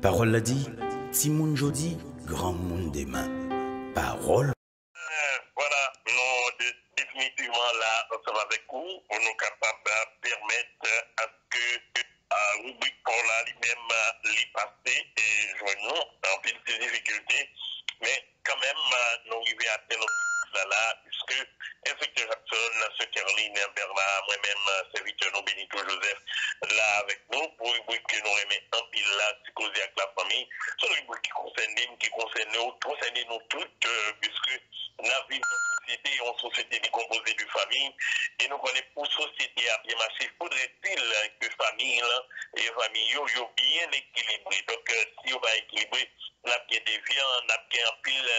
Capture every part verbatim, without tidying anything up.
Pawòl la di, timoun jodi, granmoun demen. Pawòl. Vwala, nou de- definitivman la ansanm avèk ou pou nou kapab pèmèt aske ribrik pa w la li menm li pase e jwenn nou. Anpil ti difikilte, men kanmenm nou rive atenn objektif la la, piske Enspektè Jackson, Sè Kerline Bernard, mwen menm sèvitè nou Benito Joseph la avèk nou pou ribrik ke nou renmen anpil la, Ti Koze ak Lafanmi. Se yon ribrik ki konsène m, ki konsène w, konsène nou tout, piske n ap viv nan sosyete, yon sosyete ki konpoze de fanmi, e nou konnen pou sosyete a byen mache, fodretil ke fanmi lan e fanmi yo, yo byen ekilibre. Donk, si yo pa ekilibre, n ap gen devyan, n ap gen anpil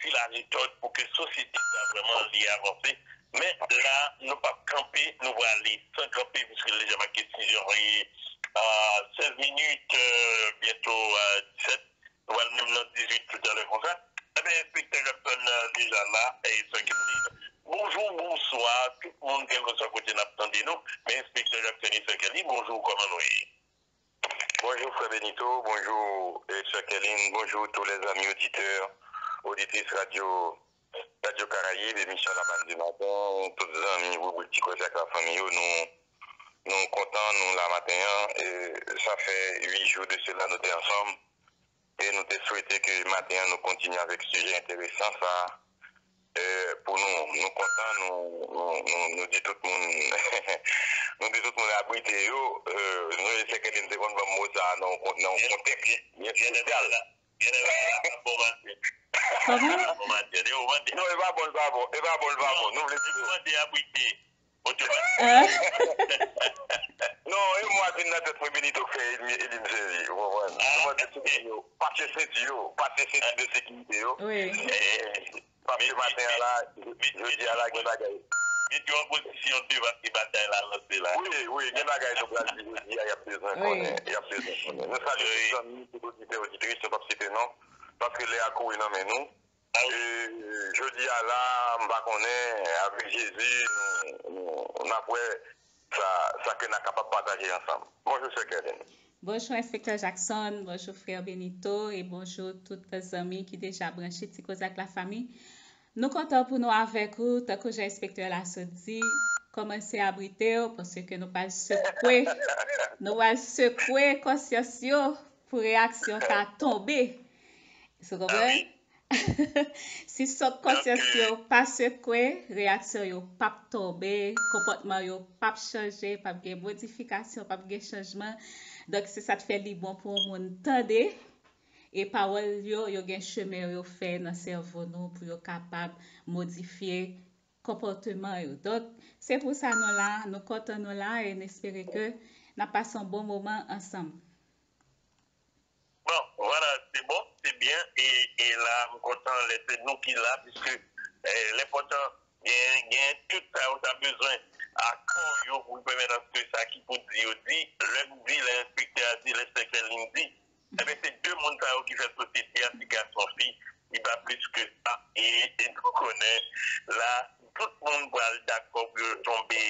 fil a retòd pou ke sosyete sa vrèman li avanse. Men la, nou p ap kanpe, nou prale san kanpe, piske l deja make sis è, sèz minit, byento disèt, nou pral menm nan dizuit toutalè konsa. Ebyen, Enspektè Jackson deja la, e sè Kerline. Bonjou, bonswa, tout moun, kèlkeswa kote n ap tande nou. Men Enspektè Jackson e sè Kerline, bonjou, kòman nou ye? Bonjour frère Benito, bonjour euh, sœur Kerline, bonjour tous les amis auditeurs, auditrices radio, Radio Caraïbe, émission La Manne du matin, tout zanmi ribrik Ti Koze ak Lafanmi yo, nou nou kontan nou la maten an, e sa fè uit jou de sela nou te ansanm e nou te swete ke maten an nou kontinye avèk sijè enteresan sa pou nou. Nou kontan, nou, nou, nou, nou di tout moun, nou di tout moun abrite yo. Nou eseye ke n te konn ban mo sa nan yon kontèks byen sosyal. Kòman? Non, e pa bon, e pa bon, e pa bon, e pa bon. Nou vle di nou mande abrite. Non, e mwa vin nan tèt mwen Benito k fè Elim sezi, ou konprann? Mwen mande senti yo, pase senti yo, pase senti de sekirite yo. Paske maten an la, jodi a la, gen bagay. Met yo an pozisyon de paske batay la lanse la. Wi, wi, gen bagay nou pral di jodi a, y ap bezwen konnen, y ap bezwen konnen. Nou salye tout zanmi, tout oditè, oditris, nou p ap site non, paske lè a kouri nan men nou. E jodi a la, m pa konnen, avèk Jezi, nou, nou, n ap wè sa, sa ke n a kapab pataje ansanm. Bonjou, sè Kerline. Bonjou, Enspektè Jackson. Bonjou, frè Benito. E bonjou, tout zanmi ki deja branche Ti Koze ak Lafanmi. Nou kontan pou nou avèk ou, tankou jan enspektè la sot di, kòmanse abrite w, paske nou pral sekwe, nou pral sekwe konsyans yo pou reyaksyon ta tonbe. Ou konprann? Si sok konsyans yo pa sekwe, reyaksyon yo p ap tonbe, konpòtman yo p ap chanje, p ap gen modifikasyon, p ap gen chanjman. Donk, se sa k fè li bon pou yon moun tande, e pawòl yo, yo gen chemen yo fè nan sèvo nou pou yo kapab modifye konpòteman yo. Donk, se pou sa nou la, nou kontan nou la, e n espere ke n ap pase yon bon moman ansanm. Bon, vwala, se bon, se byen, e, e la, m kontan lè se nou ki la, piske, e, l enpòtan, gen, gen tout sa yo ta bezwen, akò yo pou pèmèt aske sa ki pou di yo di, lè m di, lè enspektè a di, lè sè Kerline di, ebyen, se de moun sa yo ki fè sosyete a, se gason, fi, li pa plis ke sa, e, e nou konnen, la, tout moun pral dakò pou yo tonbe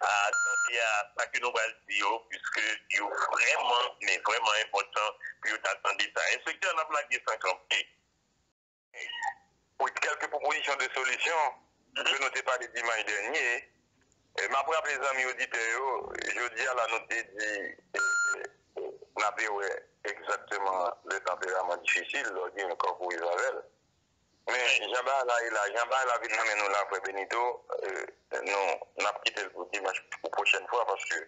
a tande a sa ke nou pral di yo, piske yo vrèman, men vrèman enpòtan pou yo ta tande sa. Enspektè, n ap lage san kanpe. Wi, kèlke pwopozisyon de solisyon ke nou te pale dimanch dènye. E m ap raple zanmi oditè yo, jodi a la nou te di, e, e, n ape wè egzakteman de tanperaman difisil, lè w gen yon kò kouri avè l. Men, jan bagay la ye la, jan bagay la vin nan men nou la, frè Benito, e, nou, n ap kite l pou dimanch, pou pwochèn fwa, paske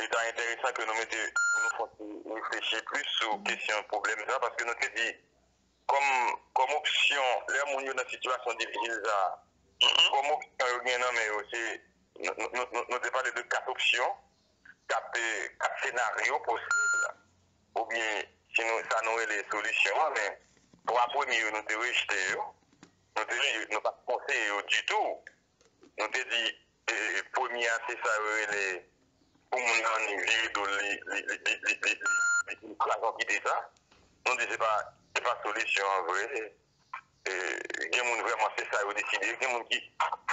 li ta enteresan ke nou mete, nou fè yon ti reflechi plis sou kesyon pwoblèm sa, paske nou te di, kòm, kòm opsyon, lè moun yo nan sitiyasyon difisil sa, kòm opsyon yo gen nan men yo, se, nou, nou, nou, nou, nou te pale de kat opsyon, kat, e, kat senaryo posib, oubyen si nou, sa nou rele solisyon an, men twa premye yo, nou te rejte yo. Nou te di, nou pa t konseye yo ditou. Nou te di, e, premye a, se sa yo rele, pou moun nan vire do l, li, li, li kraze, kite sa. Nou di, se pa, se pa solisyon an vre. E, gen moun vrèman se sa yo deside. Gen moun ki,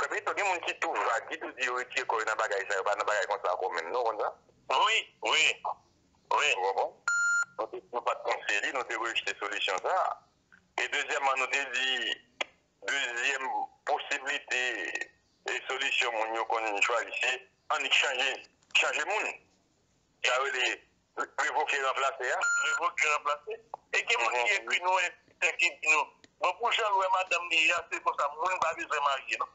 frè Benito, gen moun ki tou vag, ki tou di yo retire kò yo nan bagay sa, yo pa nan bagay konsa ankò menm, non, konn sa? Wi, wi, wi. Ou konprann? Nou te, nou pa t panse li, nou te rejte solisyon sa a. E dezyèmman, nou te di, dezyèm posiblite e solisyon moun yo konn chwazi, se annik chanje, chanje moun. Sa rele revoke ranplase a. Revoke ranplase. E gen moun ki ekri nou, envite ki di nou, bon, pou jan l wè madanm li ye a, se konsa, moun pa bezwen marye, non.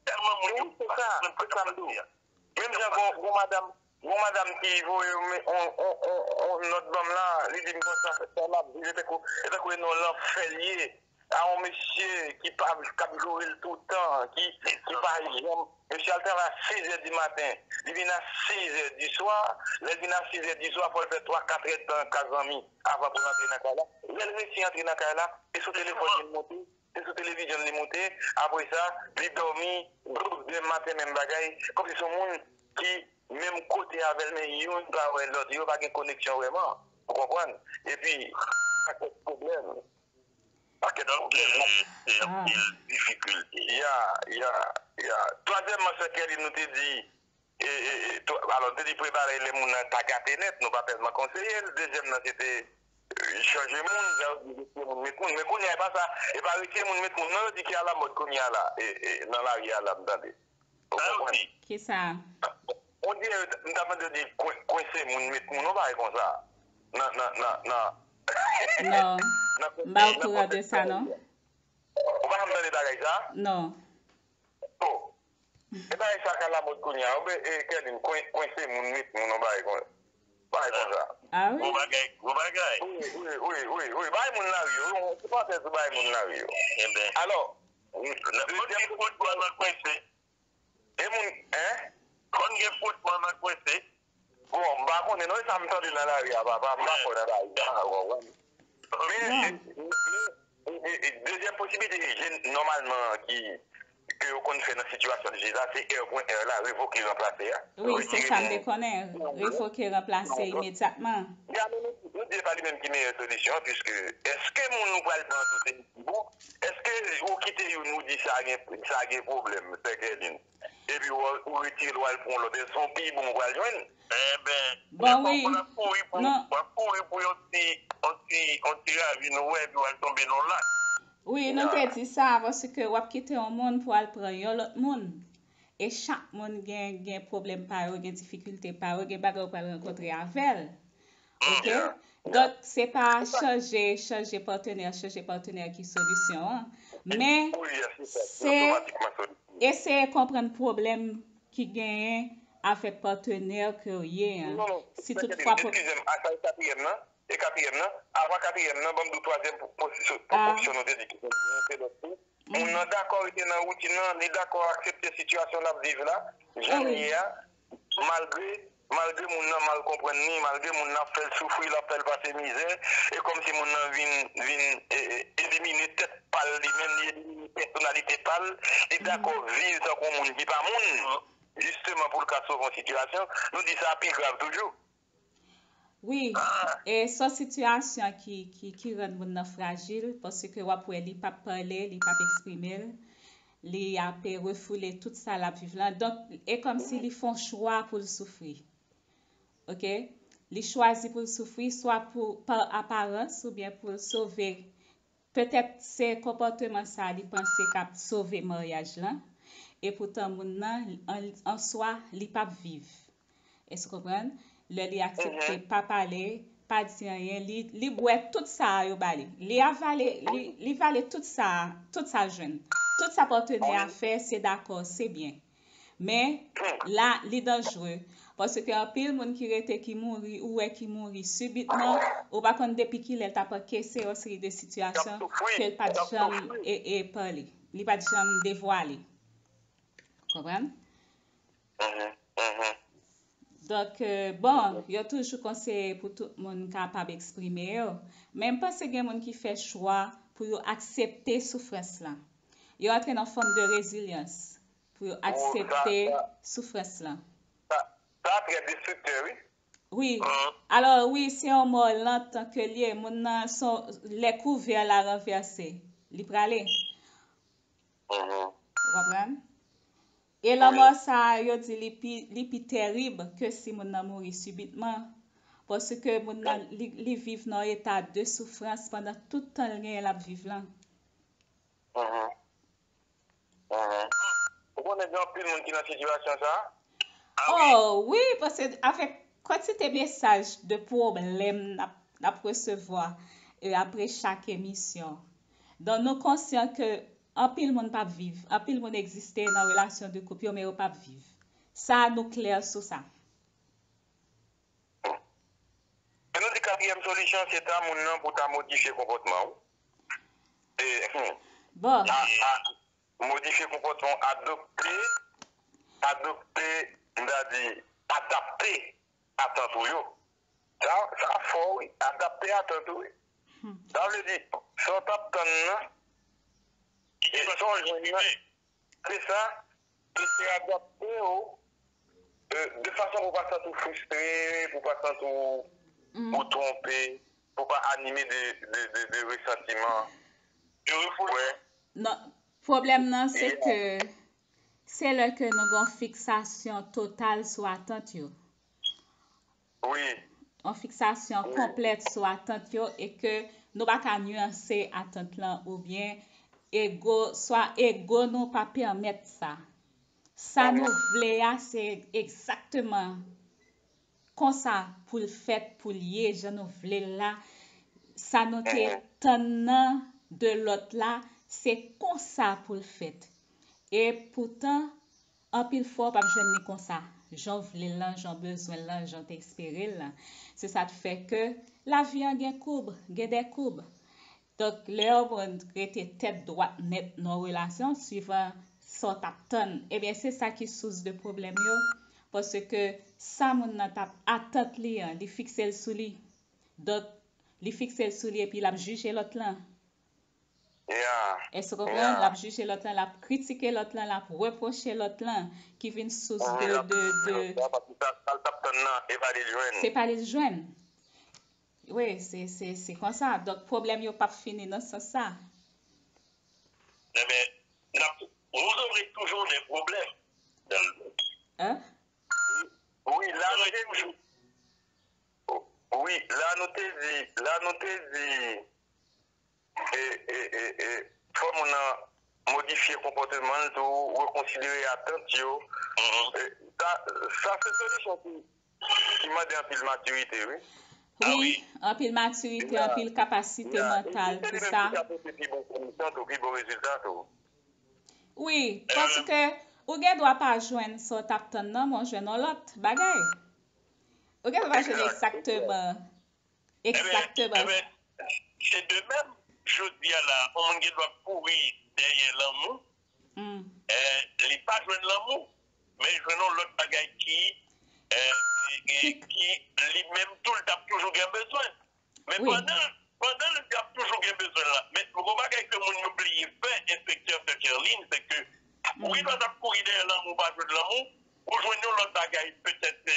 Tèlman moun yo pa bezwen madanm li a. Menm jan gon, gon madanm, gon madanm ki voye yon, yon, yon, yon, yon nòt ban m la, li di m konsa, sa m ap viv, e tankou, e tankou e nan lanfè l ye. A yon mesye ki pa, k ap joure l toutan, ki, ki pa janm. Mesye al travay a sis è di maten, li vin a sis è di swa, lè l vin a sis è di swa, fò l fè twa, kat è tan nan kay zanmi avan pou l antre nan kay la. Lè l resi antre nan kay la, e sou telefòn li l monte, se sou televizyon li moute, apre sa, li dòmi, douz è maten menm bagay, kòmsi se yon moun ki menm kote avè l, men youn pa wè lòt, yo pa gen koneksyon vrèman, ou konprann? Epi, pakèt pwoblèm, pakèt pwoblèm. Se anpil difikilte. Ya, ya, ya. Twazyèmman, sè Kèlin, nou te di, E, e, e, to, alò, te di prepare lè moun nan ta gate nèt, nou pa tèlman konseye l. Dezyèm nan, se te, e, chanje moun, jan yo di retire moun, met moun. Men kounye a, e pa sa, e pa retire moun, met moun, non, yo di ki alamòd kounye a la, e, e, nan lari a la, m tande. Ou konprann? Kisa? On dirè, m ta tande yo di kwen-, kwense moun, met moun, yon bagay konsa. Nan, nan, nan, nan, Non, m pa okouran de sa, non. Ou pa janm tande bagay sa? Non. Oh. E bagay sa ka lamòd kounye a. Oubyen, e, Kèlin, kwen-, kwense moun, met moun, yon bagay kon, bagay konsa. Ah wi? Gwo bagay, gwo bagay. Wi, wi, wi, wi, wi. Bay moun lari yo. Yon ti parantèz sou bay moun lari yo. Ebyen. Alò, n-, n-, dezyèm, fwotman nan kwense. E moun, en? Konn gen fwotman nan kwense. Bon, m pa konnen non, e sa m tande nan lari a, papa, m pa fò nan lari a, ou konprann? Men, men, e, e, e, dezyèm posiblite, je, nòmalman, ki, ke yo konn fè nan sitiyasyon difisil la, se R pwen R la, revoke, ranplase a. Wi, se sa m te konnen. Revoke, ranplase imedyatman. Ya, men nou, nou di se pa li menm ki meyè solisyon an, piske èske moun nou pral pran sou se bon, èske ou kite youn ou di sa gen, sa gen pwoblèm, sè Kèlin? Epi w, ou retire l, w al pran lòt, èske se yon pi bon ou pral jwenn? Enben, bon, wi. W ap kouri pou, w ap kouri pou yon ti, yon ti, yon ti ravin ou wè, epi w al tonbe nan yon lak. Wi, nou te di sa, paske w ap kite yon moun pou al pran yon lòt moun. E chak moun gen, gen pwoblèm pa yo, gen difikilte pa yo, gen bagay yo pral rankontre avè l. Ok? Donk, se pa chanje, chanje patnè, chanje patnè ki solisyon an. Men, se eseye konprann pwoblèm ki genyen avèk patnè ke w ye an. Si toutfwa. Eskize m, a sa e katriyèm nan? E katriyèm nan? Avan katriyèm nan, ban m di w twazyèm pwo-, pwo-, pwo-, opsyon nou te di ki se lòt tou. Moun nan dakò rete nan woutin nan, li dakò aksepte sitiyasyon l ap viv la, jan l ye a, malgre, malgre moun nan mal konprann li, malgre moun nan ap fè l soufri, l ap fè l pase mizè, e kòmsi moun nan vin, vin, e, e, elimine tèt pa l li menm, li elimine pèsonalite pa l, li dakò viv tankou yon moun ki pa moun, jisteman pou l ka sove yon sitiyasyon, nou di sa pi grav toujou. Wi, e se yon sitiyasyon ki, ki, ki rann moun nan frajil, paske w ap wè li p ap pale, li p ap eksprime l, li ap refoule tout sa l ap viv lan. Donk, e kòmsi li fè yon chwa pou l soufri. Ok? Li chwazi pou l soufri, swa pou, pa aparans, oubyen pou l sove. Petèt se konpòteman sa a li panse k ap sove maryaj lan, epoutan moun nan, an, an swa, li p ap viv. Èske w konprann? Lè li aksepte pa pale, pa di anyen, li, li bwè tout sa a yo ba li. Li avale, li, li vale tout sa a, tout sa l jwenn. Tout sa patnè a fè, se dakò, se byen. Men, la, li danjre. Paske anpil moun ki rete, ki mouri, ou wè ki mouri sibitman, ou pa konn depi kilè l t ap ankese yon seri de sitiyasyon ke l pa t janm e, e pale. Li pa t janm devwale. Konprann? Donk, e, bon, yo toujou konseye pou tout moun kapab eksprime yo. Men m panse gen moun ki fè chwa pou yo aksepte soufrans lan. Yo antre nan fòm de rezilyans pou yo aksepte soufrans lan. Sa, sa trè destriktè, wi. Wi. Alò, wi, se yon mò lan ke l ye. Moun nan, se yon, lè kouvè la ranvèse, li prale. Ou konprann? E lanmò sa a, yo di li pi, li pi tèrib ke si moun nan mouri sibitman. Paske moun nan, li, li viv nan yon eta de soufrans pandan tout tan l genyen l ap viv lan. Mhm. Mhm. Ou konnen gen anpil moun ki nan sitiyasyon sa a? Ah wi. Oh, wi, paske avèk kantite mesaj de pwoblèm n ap, n ap resevwa e apre chak emisyon. Donk, nou konsyan ke anpil moun p ap viv, anpil moun egziste nan relasyon de koup yo, men yo p ap viv. Sa, nou klè sou sa. E nou di katriyèm solisyon, se ta moun nan pou ta modifye konpòtman ou. E, hmm, Bon, a, a, modifye konpòtman ou, adopte, adopte, m ta di, adapte atant ou yo. Sa, sa fò, wi. Adapte atant ou, wi. Sa vle di, sa w t ap tann nan, e sa w jwenn nan, se sa, e se adapte w, e, de fason pou w pa santi w fristre, pou w pa santi w, ou twonpe, pou w pa anime de, de, de, de resantiman. Wè. Non, pwoblèm nan, se ke se lè ke nou gen yon fiksasyon total sou atant yo. Wi. Yon fiksasyon konplèt sou atant yo e ke nou pa ka nyanse atant lan oubyen ego, swa ego nou pa pèmèt sa. Sa nou vle a, se egzakteman konsa pou l fèt, pou l ye, jan nou vle l la. Sa nou te tann nan de lòt la, se konsa pou l fèt. E poutan, anpil fwa w p ap jwenn li konsa. Jan w vle l lan, jan w bezwen l lan, jan w te espere l lan. Se sa k fè ke lavi an gen koub, gen de koub. Donk, lè yon moun rete tèt dwat nèt nan yon relasyon, swivan sa w t ap tann, ebyen, se sa ki sous de pwoblèm yo. Paske sa moun nan t ap atant li an, li fikse l sou li. Donk, li fikse l sou li epi l ap jije lòt lan. Yeah. Èske w konprann? L ap jije lòt lan, l ap kritike lòt lan, l ap repwoche lòt lan, ki vin sous de, de, de, Sa, paske sa, sa l t ap tann nan, e pa li l jwenn. Se pa li l jwenn. Wi, se, se, se konsa. Donk, pwoblèm yo p ap fini nan sans sa. Ebyen, n ap, vous aurez toujours des problèmes dans le monde. Hein? Wi, la nou te di, wi, la nou te di, la nou te di, e, e, e, e, fò moun nan modifye konpòteman l tou, rekonsidere atant yo. E, sa, sa se solisyon ki, ki mande anpil matirite, wi. Wi, anpil matirite, anpil kapasite mantal pou sa. Pi bon solisyon tou, pi bon rezilta tou. Wi, paske ou gen dwa pa jwenn sa w t ap tann nan, men w jwenn yon lòt bagay. Ou gen dwa pa jwenn egzakteman. Egzakteman. Se de menm, jodi a la, yon moun gen dwa kouri dèyè lanmou, li pa jwenn lanmou, men li jwenn yon lòt bagay ki, ki li menm tou, li t ap toujou gen bezwen. Men pandan, pandan l ap toujou gen bezwen l la, men yon bagay ke moun yo bliye fè, enspektè, sè Kerline, se ke ou gen dwa t ap kouri dèyè lanmou, ou pa jwenn lanmou, ou jwenn yon lòt bagay, petèt se,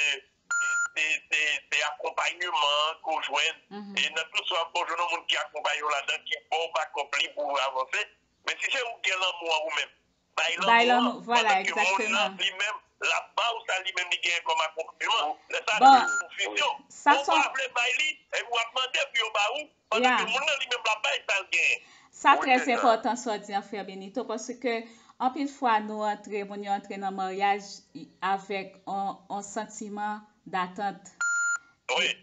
se, se, se akonpayman ke w jwenn. E nan tout sa w ap fè, w jwenn yon moun ki akonpaye w ladan, ki ba w bakòp li pou w avanse. Men si se ou k gen lanmou an ou menm, bay lanmou an, pandan ke moun nan li menm, l ap ba w sa li menm li genyen kòm akonpayman. Lè sa a, se yon konfizyon. Ou pa vle bay li, epi w ap mande pou yo ba ou, pandan ke moun nan li menm l ap bay sa l genyen. Sa trè enpòtan sa w di an, frè Benito, paske anpil fwa nou antre, moun yo antre nan maryaj avèk yon, yon santiman datant.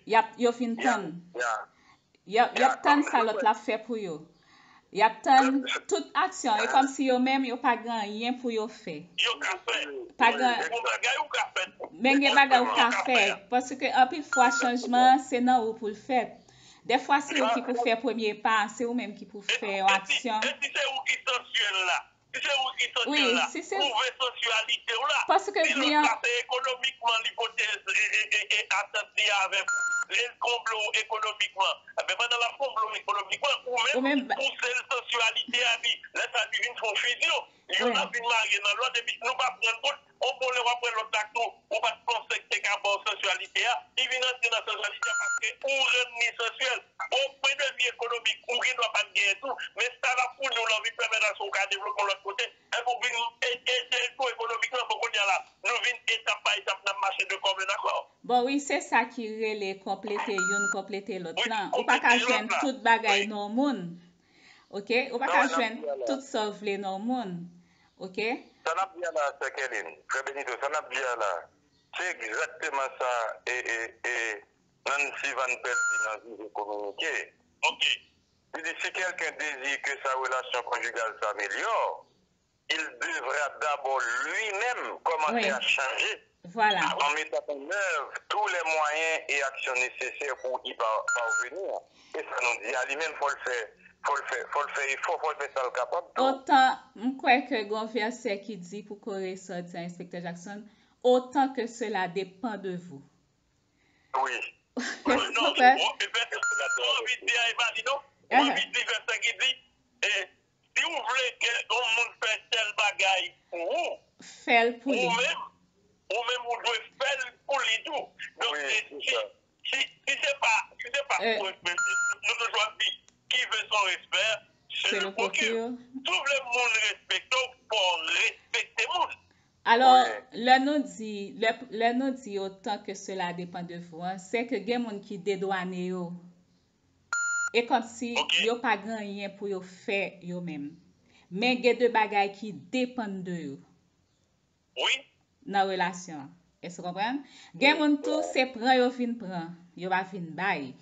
Y ap, yo vin tann. Y ap, y ap tann sa lòt la ap fè pou yo. Y ap tann tout aksyon. E kòmsi yo menm, yo pa gen anyen pou yo fè. Yo ka fè. Pa gen. Gon bagay ou ka fè. Men gen bagay ou ka fè. Paske anpil fwa, chanjman an, se nan ou pou l fèt. Dèfwa, se ou ki pou fè premye pa, se ou menm ki pou fè yon aksyon. E si se ou ki sansyèl la? Si se ou ki sansyèl la, pwouve sansyalite w la. Si lòt la se ekonomikman li pote atant li avè w, li konble w ekonomikman, enben pandan l ap konble w ekonomikman, ou menm pouse l sansyalite a li. Lè sa a li vin fè yon fizyon. Youn ap vin marye nan lòt, epi nou pa pran kont, on bon lè w ap wè lòt la tou, ou pa t panse k te ka ba w sansyalite a, li vin antre nan sansyalite a paske ou rann li sansyèl. Bon, pwen de vi ekonomik, ou gen dwa pa t genyen tou, men sa l ap founi w la, ou vin pèmèt aksyon ou ka devlope yon lòt kote, epi ou vin ede l tou ekonomikman. Bon, kounye a la, nou vin etap pa etap, n ap mache de kòm en akò. Bon, wi, se sa ki rele konplete youn, konplete lòt lan. Ou pa ka jwenn tout bagay nan yon moun. Oke? Ou pa ka jwenn tout sa w vle nan yon moun. Oke? Sa n ap di a la, sè Kèlin, frè Benito, sa n ap di a la, se egzakteman sa e, e, e Nancy Van Pelt di nan Vive Communiqué. Oke. Li di, si quelqu'un désire que sa relation conjugale s'améliore, il devra d'abord lui-même commencer à changer en mettant en œuvre tous les moyens et actions nécessaires pour y par- parvenir. E sa nou di a li menm, fò l fè, fò l fè, fò l fè efò, fò l fè sa l kapab tou. Otan, m kwè ke gon vèsè ki di pou kore sa w di a, Enspektè Jackson, autant que cela dépend de vous. Wi. Ou anvi di a e pa li non. Ou anvi di vèsè ki di, e, si w vle ke yon moun fè tèl bagay pou ou, fè l pou li. Ou menm, ou menm ou dwe fè l pou li tou. Donk, si, si, si se pa, si se pa pou respekte, nou toujou ap di, qui veut son respect, c'est le procure. Si w vle moun respekte w, fò w respekte moun. Alò, lè nou di, lè, lè nou di autant que cela dépend de vous, an, se ke gen moun ki dedwane yo. E kòmsi yo pa gen anyen pou yo fè yo menm. Men gen de bagay ki depann de yo nan relasyon an. Èske w konprann? Gen moun tou, se pran yo vin pran, yo pa vin bay.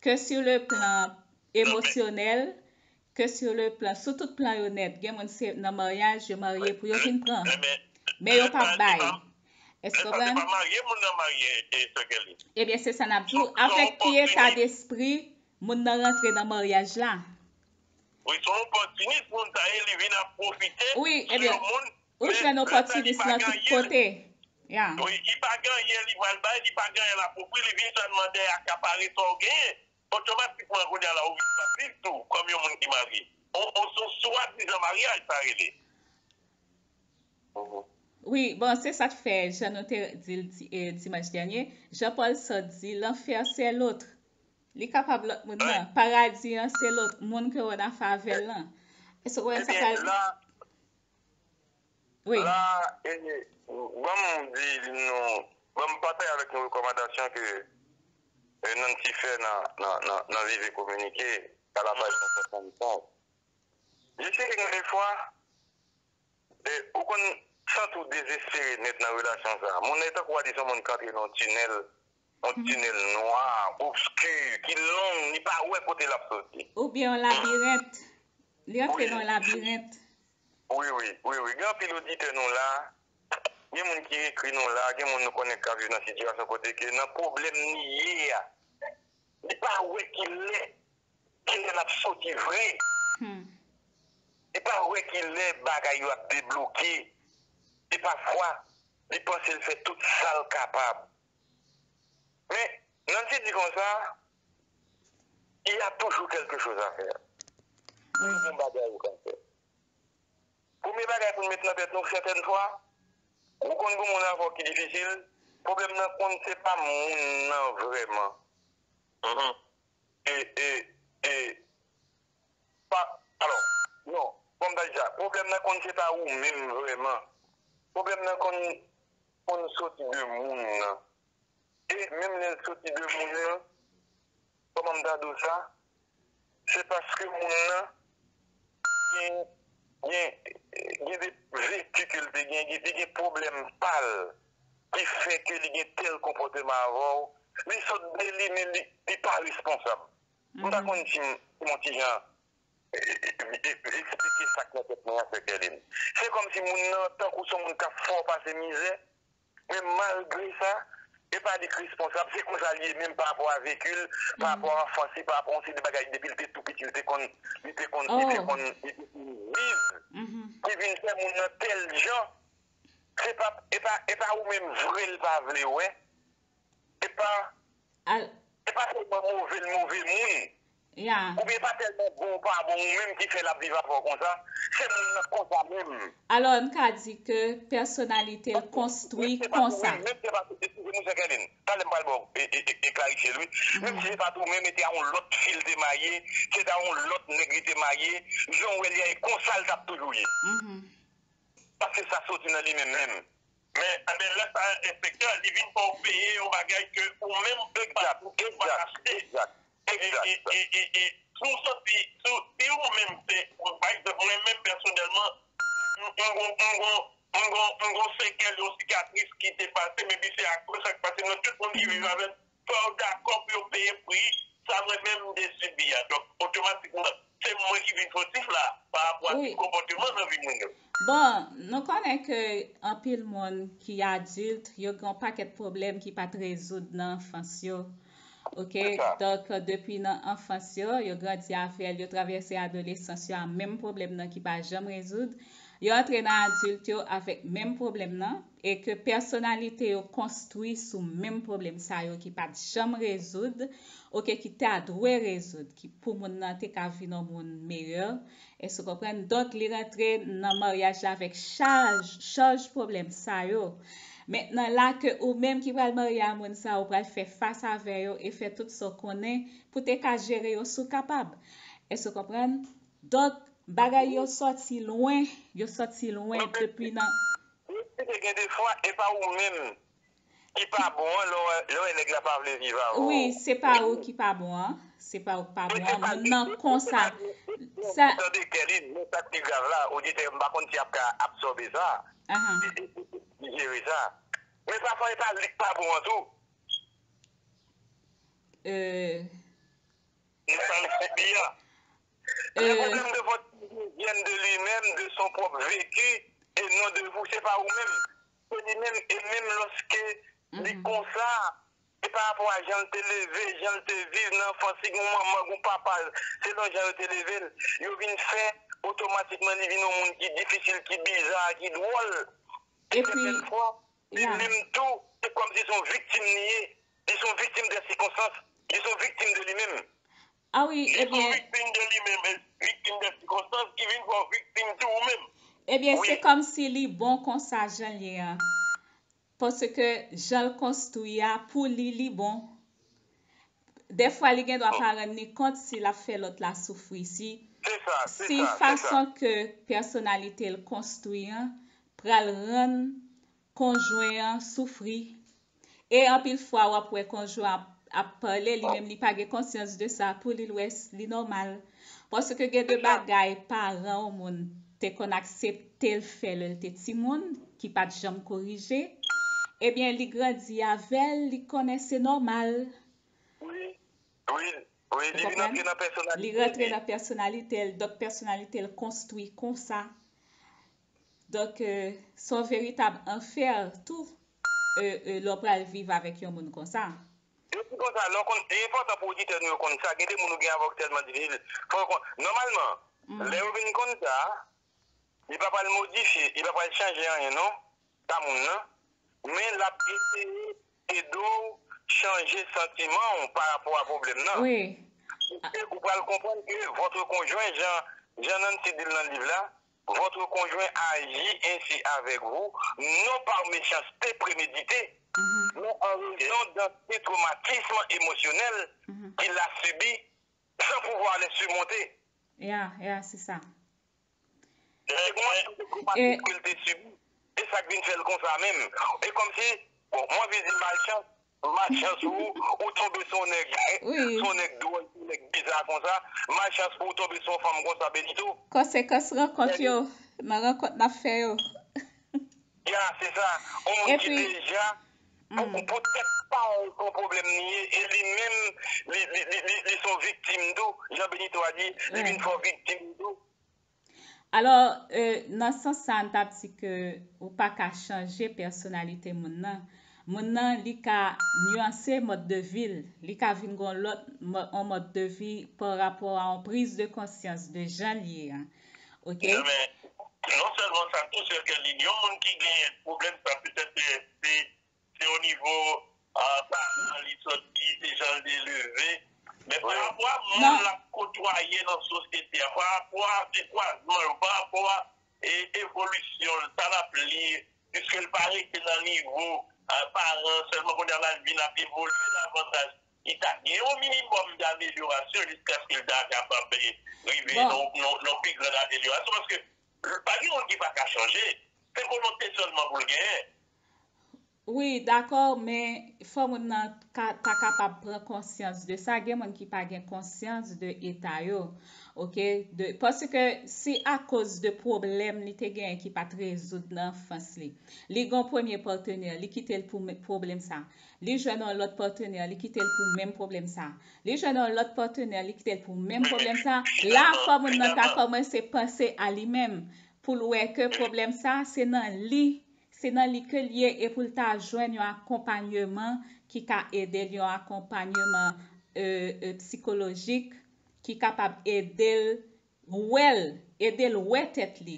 Que sur le plan émotionnel, que sur le plan, sou tout plan yo nèt. Gen moun se nan maryaj, yo marye pou yo vin pran. Men yo p ap bay. Èske w konprann? Ebyen, se sa n ap di w. Avèk ki eta despri moun nan rantre nan maryaj la? Wi, se yon opòtinis, moun sa ye, li vin ap pwofite sou yon moun. Ou jwenn opòtinis lan tout kote. Ya. Wi, li pa gen anyen li pral bay, li pa gen anyen l ap ofri, li vin sèlman dèyè akapare sa w genyen. Otomatikman, kounye a la, ou vin pa viv tou kòm yon moun ki marye. On, on, se yon swadizan maryaj, sa rele. Wi, bon, se sa k fè, jan nou te di l di, e, dimanch dènye, Jean Paul Sartre di, l'enfer c'est l'autre. Li kapab lòt moun nan. Paradi an, se lòt moun ke w nan fè avè l lan. Èske w wè sa pral. Wi. La, e, ban m di nou, ban m pataje avèk nou rekòmandasyon ke, e, Nancy fè nan, nan, nan, nan Vive Communiqué, a la paj cent soixante-cinq. Je sais que gen de fwa, e, ou konn santi w dezespere nèt nan relasyon sa. Moun nan, e tankou w a di se yon moun k antre nan yon tinèl, yon tinèl nwa, obski, ki long, li pa wè kote l ap soti. Oubyen yon labirent. Li antre nan yon labirent. Wi, wi, wi, wi. Gen anpil oditè nou la. Gen moun ki ekri nou la. Gen moun nou konnen k ap viv nan sitiyasyon kote ke nan pwoblèm li ye a, li pa wè kilè, kilè l ap soti vre. Li pa wè kilè bagay yo ap debloke. E pafwa, li panse l fè tout sa l kapab. Men, Nancy di konsa, il y a toujours quelque chose à faire. Toujou gon bagay ou ka fè. Premye bagay pou n met nan tèt nou, sètèn fwa, ou konn gon moun avè w ki difisil, pwoblèm nan konn se pa moun nan vrèman. E, e, e, pa, alò, non, bon, m ta di sa, pwoblèm nan konn se pa ou menm vrèman. Pwoblèm nan konn, konn soti de moun nan. E menm lè l soti de moun nan, kòman m ta di w sa? Se paske moun nan gen, gen, gen de veki ke l te gen, gen, li gen pwoblèm pa l ki fè ke li gen tèl konpòteman avè w. Li sot de li, men li, li pa responsab. M pa konn si m, si m yon ti jan, e, e, e, eksplike sa k nan tèt mwen an, sè Kèlin. Se kòmsi moun nan, tankou se yon moun k ap fè w pase mizè, men malgre sa, e pa li k responsab, se konsa l ye menm pa rapò a veki l, pa rapò a anfans li, pa rapò a yon seri de bagay, depi l te tou piti, li te konn, li te konn, li te konn, li te konn viv, ki vin fè moun nan tèl jan, se pa, e pa, e pa ou menm vre l pa vle wè, e pa, e pa sèlman move l move moun, Yeah. Oubyen pa tèlman bon ou pa bon ou menm ki fè l ap viv avè w konsa. Se moun nan konsa menm. Alò, n ka di ke pèsonalite l konstwi Se pa tou konsa. Menm, menm se pa, eskize m, monchè Kèlin, talè m pral ba w e, e, e, e klarifye l, wi. Menm si se pa tou menm, e te a yon lòt fi l te marye, se te a yon lòt nèg li te marye, jan w wè l ye a, e konsa l t ap toujou ye. Mhm. Paske sa soti nan li menm menm. Men, men lè sa a, enspektè, li vin fè w peye yon bagay ke ou menm ou pa, ou pa achte. Egzak. E, e, e, e, e, si w santi, si, si ou menm se, pa egzanp, mwen menm pèsonèlman, m, m, m, m, m, m, m gon sekèl, yon sikatris ki te pase, men pi se akoz sa k pase, nou tout moun ki viv avè l, fò yo dakò pou yo peye pri sa mwen menm m te sibi a. Donk, otomatikman, se mwen ki vin fotif la, pa rapò a Wi. Tip konpòteman nan vi moun yo. Bon, nou konnen ke anpil moun ki adilt, yo gen yon pakèt pwoblèm ki pa t rezoud nan anfans yo. Ok, Se sa. Donk, depi nan anfans yo, yo grandi avè l, yo travèse adolesans yo a menm pwoblèm nan ki pa janm rezoud. Yo antre nan adilt yo avèk menm pwoblèm nan, e ke pèsonalite yo konstwi sou menm pwoblèm sa yo ki pa t janm rezoud, ok, ki ta dwe rezoud, ki pou moun nan te ka vin yon moun meyè. Èske w konprann? Donk, li rantre nan maryaj la avèk chaj, chaj pwoblèm sa yo. Mentnan la ke ou menm ki pral marye a moun sa, ou pral fè fas avè yo e fè tout sa w konnen pou te ka jere yo si w kapab. Èske w konprann? Donk, bagay yo sòti lwen, yo sòti lwen depi nan. Wi, se ke gen de fwa, e pa ou menm ki pa bon an, lè w wè, lè w wè nèg la pa vle viv avè w. Wi, se pa ou ki pa bon an. Se pa ou ki pa bon an. Moun nan konsa. Sa. Tande, Kèlin, men sa k pi grav la, oditè, m pa konn si y ap ka absòbe sa, Ahan. Di- di- di- di- jere sa. Men pafwa, e pa li k pa bon an tou. Euh, Li pa l sibi a. Le euh, problème de votre vie vienne de lui-même, de son propre vécu, et non de vous. Se pa ou menm. Se li menm, e menm lòske li mhm. Konsa, se pa rapò a jan l te leve, jan l te viv nan anfans li, gon manman, gon papa, selon jan yo te leve l, yo vin fè otomatikman li vin yon moun ki difisil, ki biza, ki dwòl. E Epi, sètèn fwa, li ya. Menm tou, se kòmsi se yon viktim li ye. Li se yon viktim de sikonstans. Li se yon viktim de li menm. Ah wi, Li se yon ebyen, viktim de li menm, e viktim de sikonstans ki vin fè w viktim tou ou menm. ebyen, se Wi. Kòmsi li bon konsa jan l ye a. Paske jan l konstwi a, pou li, li bon. Dèfwa, li gen dwa pa rann li kont si l ap fè lòt la soufri. Si, Se sa, se si sa, se sa. Fason ke pèsonalite l konstwi an pral rann konjwen an soufri. E anpil fwa, w ap wè konjwen ap, ap pale, li menm li pa gen konsyans de sa, pou li, l wè s- li nòmal. Paske gen de bagay paran yon moun te konn aksepte l fè lè l te timoun, ki pa t janm korije. Ebyen, li grandi avè l, li konnen se nòmal. Wi, wi, wi, Ou li vin konprann? Antre nan pèsonalite Li rantre li. Nan pèsonalite l, donk pèsonalite l konstwi konsa. Donk, euh, se yon veritab anfè tou, euh, euh, lè w pral viv avèk yon moun konsa. Epi konsa, lè w konn, li enpòtan pou oditè nou yo konn sa, gen de moun ou gen avè w ki tèlman difisil. Fò yo konn, nòmalman, Mm. Lè yo vin konn sa, li pa pral modifye, li pa pral chanje anyen non, sa moun nan, men l ap eseye ede w chanje santiman w pa rapò a pwoblèm nan. Wi. Paske ou pral konprann ke votre conjoint, jan, jan Nancy di l nan liv la, votre conjoint agit ainsi avec vous, non par méchanceté préméditée, Mhm, mais en raison d'anciens traumatismes émotionnels mhm. Qu'il a subi sans pouvoir les surmonter. Ya, ya, se sa. Se kòman sa se traumatis ke l te sibi. E sa k vin fè l konsa menm. E kòmsi, bon, mwen vin di malchans, malchans ou, ou tonbe sou yon nèg, Wi. Sou yon nèg dwòl, sou yon nèg biza konsa, malchans pou ou tonbe sou yon fanm konsa, Benito. Konsekans rankont yo, nan rankont n ap fè yo. Ya, se sa. Yon moun ki Epi- deja, pou, pou tèt pa l, se yon pwoblèm li ye, e li menm, li, li, li, li, li se yon viktim tou. Jan Benito a di, li Wi. Vin fè w viktim tou. Alò, euh, nan sans sa, n t ap di ke ou pa ka chanje pèsonalite moun nan. Moun nan, li ka nyanse mòd de vi l. Li ka vin gon lòt mò- yon mòd de vi pa rapò a yon priz de konsyans de jan l ye a. Ok? Non, men, non sèlman sa, tou, se ke li, yon moun ki gen pwoblèm sa, petèt, se, se, se o nivo, ah, paran li sòti, se jan l te leve. Men pa rapò a moun Non. L ap netwaye nan sosyete a, pa rapò a dekwazman yo, pa rapò a e, evolisyon l, sa l ap li, piske l pa rete nan nivo a, paran sèlman, kounye a l al vin ap evolye davantaj. Li ta gen yon minimòm damelyorasyon jiskaske l ta kapab e, rive nan nan- nan pi gran amelyorasyon, paske pa gen moun ki pa ka chanje. Se volonte sèlman pou l genyen. Wi, dakò, men fò moun nan ka, ta kapab pran konsyans de sa. Gen moun ki pa gen konsyans de eta yo. Oke? De, paske si akoz de pwoblèm li te genyen ki pa t rezoud nan anfans li, li gen yon premye patnè, li kite l pou men- pwoblèm sa. Li jwenn yon lòt patnè, li kite l pou menm pwoblèm sa. Li jwenn yon lòt patnè, li kite l pou menm pwoblèm sa. La, fò moun nan ta kòmanse panse a li menm pou l wè ke pwoblèm sa, se nan li se nan li ke l ye e pou l ta jwenn yon akonpanyeman ki ka ede l, yon akonpanyeman e, e, sikolojik ki kapab ede l wè l, ede l wè tèt li.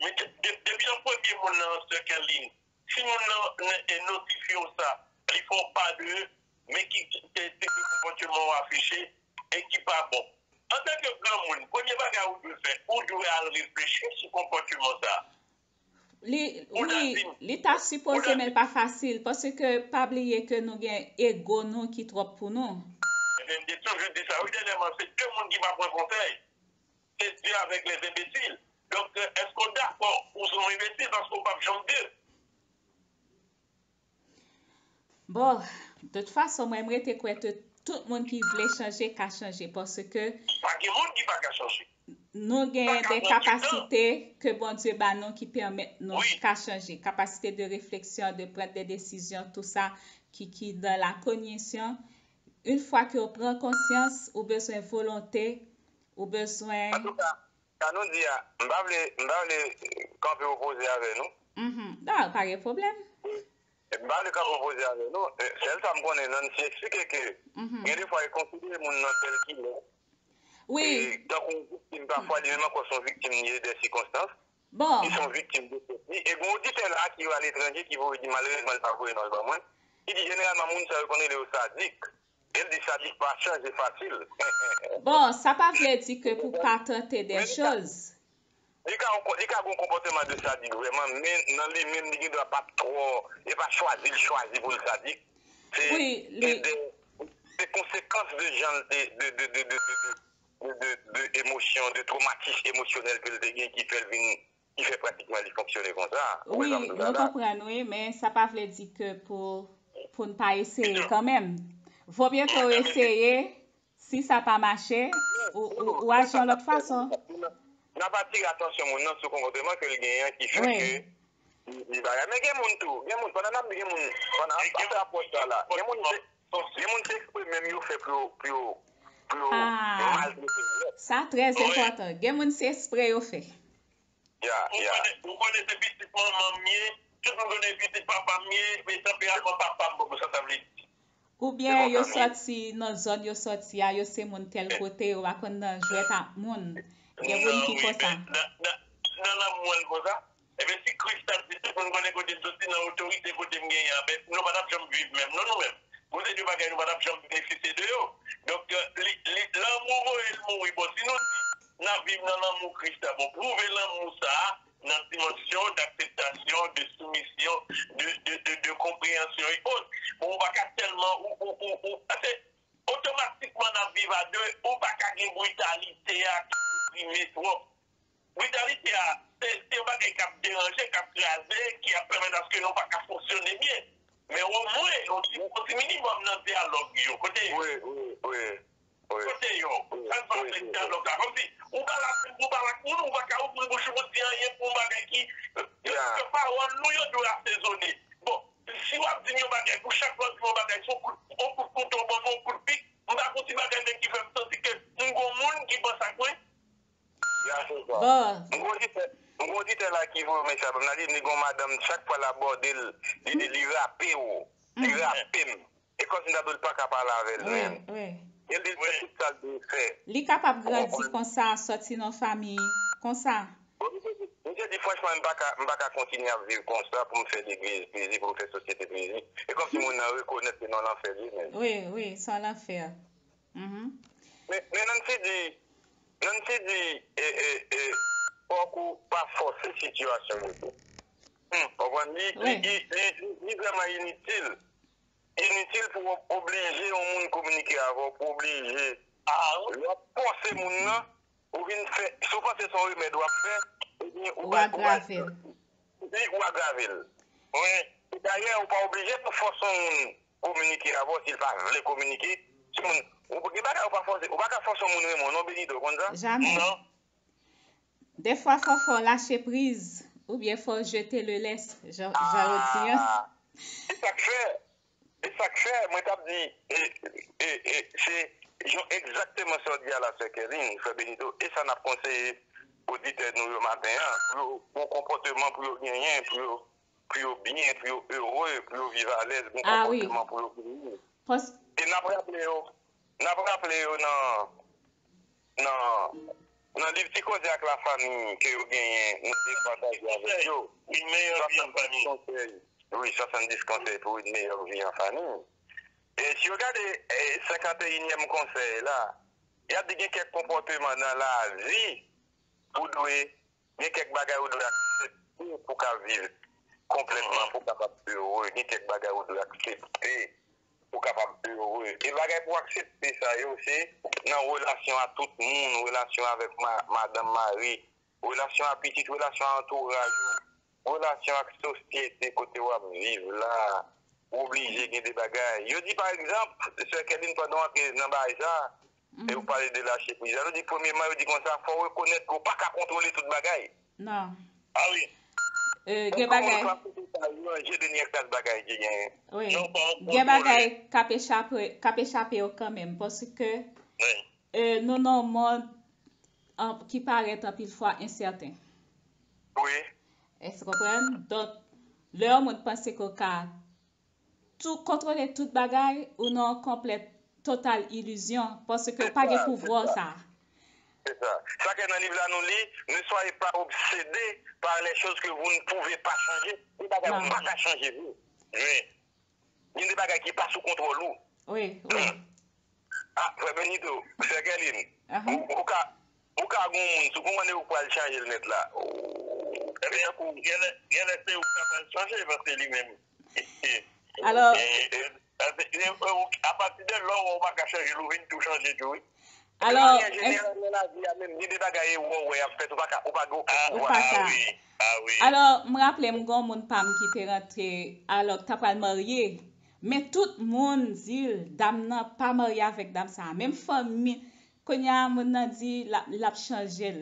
Men de- de- depi nan premye moun nan, sè Kerline, si moun nan e, e notifye w sa, li fè w pa de men ki te tipe konpòteman w afiche e ki pa bon. Antanke granmoun, premye bagay ou dwe fè, ou dwe al reflechi sou konpòteman sa. Li, wi, li ta sipoze, men l pa fasil, paske pa bliye ke nou gen ego nou ki twòp pou nou. Ebyen, m te toujou di sa, wi, dènyèman, se de moun ki pa pran konsèy. Se Dieu avec les imbéciles. Donk, èske w dakò ou se yon enbesil paske w p ap janm Dieu? Bon, de tout fason, mwen, m rete kwè ke tout moun ki vle chanje ka chanje, paske Pa gen moun ki pa ka chanje. nou genyen de kapasite ke Bondye ba nou ki pèmèt nou ka chanje. Kapasite de refleksyon, de pran de desizyon, tou sa ki, ki dans la cognition. Yon fwa ke w pran konsyans, ou bezwen volonte, ou bezwen. Antouka, sa nou di a, m pa vle, m pa vle kanpe opoze avè nou. Mhm. Non, pa gen pwoblèm. M pa vle kanpe opoze avè nou. Sèl sa m konnen, Nancy eksplike ke gen de fwa e konsidere moun nan tèl ki lè. Wi. E tankou yon viktim, pafwa li menm ankò se yon viktim li ye de sikonstans. Bon. Ki se yon viktim de tèt li. E gen yon oditè la ki aletranje ki voye di malerezman li pa voye non l ban mwen. Ki di jeneralman moun sa yo konn rele yo sadik. E l di sadik pa chanje fasil. Bon, sa pa vle di ke pou pa tante de choz. Li ka li ka gen yon konpòteman de sadik vrèman, men nan li menm li gen dwa pa t twò, e pa chwazi l chwazi pou l sadik. Se de se konsekans de jan l te de de de de de de de de emosyon, de twomatis emosyonèl ke l te gen ki fè l vin ki fè pratikman li fonksyone konsa. Ou wè sa m di w la la? Wi, nou konprann wi, men sa pa vle di ke pou pou n pa eseye kanmenm. Vo mye ke w eseye, si sa pa mache, ou ou ou aji yon lòt fason. N ap atire atansyon moun nan sou konpòteman ke l genyen an ki fè ke li bagay. Men gen moun tou, gen moun, pandan n ap di gen moun, pandan n ap fè apwòch sa la, gen moun se Gen moun se ekspre menm yo fè pou yo pou yo pou yo maltrete lòt. Sa trè enpòtan. Gen moun se ekspre yo fè. Ya, ya. Ou konnen, ou konnen se pitit manman m ye, tout moun konnen pitit papa m ye, men tanperaman papa m poko sa sa vle di. Oubyen yo sòti nan zòn yo sòti a, yo se moun tèl kote, yo pa konn nan jwèt ak moun. Gen moun ki konsa. Nan, nan, nan lanmou an l konsa. Ebyen, si Kris t ap di tout moun konnen kote l soti nan otorite kote m genyen an, ben, nou pa t ap janm viv menm, non, nou menm. Gon seri de bagay nou pa t ap janm benefisye de yo. Donk, li, li, lanmou voye l mouri. Bon, si nou di n ap viv nan lanmou Kris la, bon, pwouve lanmou sa a nan dimansyon dakseptasyon, de soumisyon, de, de, de, de konpreyansyon e ot. Bon, ou pa ka tèlman, ou, ou, ou, ou, pase, otomatikman n ap viv a de, ou pa ka gen britalite a ki prime twòp. Britalite a, se se yon bagay k ap deranje, k ap kraze, ki ap pèmèt aske nou pa ka fonksyone byen. Men omwen, yon ti, yon ti minimòm nan dyalòg yo, kote yo? Wi, wi, wi. Kote yo? Sa n pase dyalòg la. Kòmsi, ou pale ak, ou pale ak moun, ou pa ka ouvri bouch ou pou di anyen pou yon bagay ki, yo, yo pawòl nou yo dwe asezone. Bon, si w ap di m yon bagay, pou chak fwa w di m yon bagay, se yon kout, yon kout kouto, w ban m yon kout pik, m pa gon ti bagay menm ki fè m santi ke m gon moun ki panse ak mwen. Bon. M gon oditè, m gon oditè la ki voye mesaj ban m la, li di m li gon madanm, chak fwa l abòde l, li di li rape w. Li rape m. E kòmsi m ta dwe l pa ka pale avè l menm. E l di l fè tout sa l dwe fè. Li kapab grandi konsa, sòti nan fanmi konsa. Bon, misye di, misye di franchman, m pa ka, m pa ka kontinye ap viv konsa pou m fè legliz plezi, pou m fè sosyete plezi. E kòmsi moun nan rekonèt ke nan lanfè li ye menm. Wi, wi, se yon lanfè. Mhm. Men, men Nancy di, Nancy di, e, e, e, fòk ou pa fòse sitiyasyon yo tou. Hmm, konprann? Li, li, li, li, li, li vrèman initil. Initil pou w oblije yon moun kominike avè w, pou oblije. Lè w ap fòse moun nan, ou vin fè, si w panse se yon remèd w ap fè, ebyen, ou va, ou va, wi, ou agrave l. Wi. E dayè, ou pa oblije pou fòse yon moun kominike avè w si l pa vle kominike. Si moun, ou gen bagay ou pa fòse, ou pa ka fòse yon moun renmen w non, Benito, w konn sa? Jamè. Non. Dèfwa, fò, fò w lache priz, oubyen fò w jete le lès, jan, jan yo di an. Ah, e sa k fè, e sa k fè, mwen t ap di, e, e, e, se jan egzakteman sa w di a la, sè Kèlin, frè Benito, e sa n ap konseye oditè nou yo maten an, pou yo, pou konpòteman pou yo genyen, pou yo, pou yo byen, pou yo ere, pou yo viv alèz, gen konpòteman pou yo genyen. E n ap raple yo, n ap raple yo nan, nan, nan liv Ti Koze ak Lafanmi ke yo genyen, nou te pataje avèk yo. Une meilleure vie en famille. Swasanndis konsèy. Wi, swasanndis konsèy pour une meilleure vie en famille. E si yo gade, e, senkanteyinyèm konsèy la, y ap di gen kèk konpòteman nan lavi ou dwe Gen kèk bagay ou dwe aksepte pou w ka viv konplètman, pou w kapab ere. Gen kèk bagay ou dwe aksepte pou w kapab ere. E bagay pou w aksepte sa yo, se nan relasyon a tout moun, relasyon avèk ma-, madanm, mari, relasyon a pitit, relasyon a antouraj ou, relasyon ak sosyete kote w ap viv la, ou oblije gen de bagay. Yo di, pa egzanp, sè Kèlin, pandan w antre nan bagay sa, e ou pale de lache priz la, nou di, premyèman, yo di konsa, fò w rekonèt ke w pa ka kontwole tout bagay. Non. Ah wi. E, gen bagay. Kòman w ka koute sa, yo ranje dènyè kras bagay ki genyen? Wi. Non, pa gen kontwole. Gen bagay k ap echape, k ap echape yo kanmenm, paske, wi, e, nou nan yon mond, an, ki parèt anpil fwa ensèten. Wi. Èske w konprann? Donk, lè yon moun panse ke w ka tou kontwole tout bagay, ou nan yon konplèt, total ilizyon, paske w pa gen pouvwa sa. Se sa. Sa ke nan liv la nou li, ne soyez pas obsédés par les choses que vous ne pouvez pas changer. Gen bagay ou pa ka chanje vre. Wi. Gen de bagay ki pa sou kontwòl ou. Wi, wi. Ah, frè Benito, sè Kèlin, ou, ou ka, ou ka gen yon moun, si w konprann ou pral chanje l nèt la. Ebyen, tankou, genlè, genlè se ou k ta pral chanje, paske li menm. Alò, e, e, e, e, apati de lè w wè w pa ka chanje l, ou vin tou chanje tou, wi. Alò, de manyè jeneral, nan lavi a menm, gen de bagay erè w wè y ap fèt, ou pa ka, ou pa gen okenn pouvwa. Ou pa ka. Ah wi, ah wi. Alò, m raple m gen yon moun pa m ki te rantre, alò, k ta pral marye. Men tout moun di l, dam nan pa marye avèk dam sa a. Menm fanmi, kounye a, moun nan di l ap, l ap chanje l.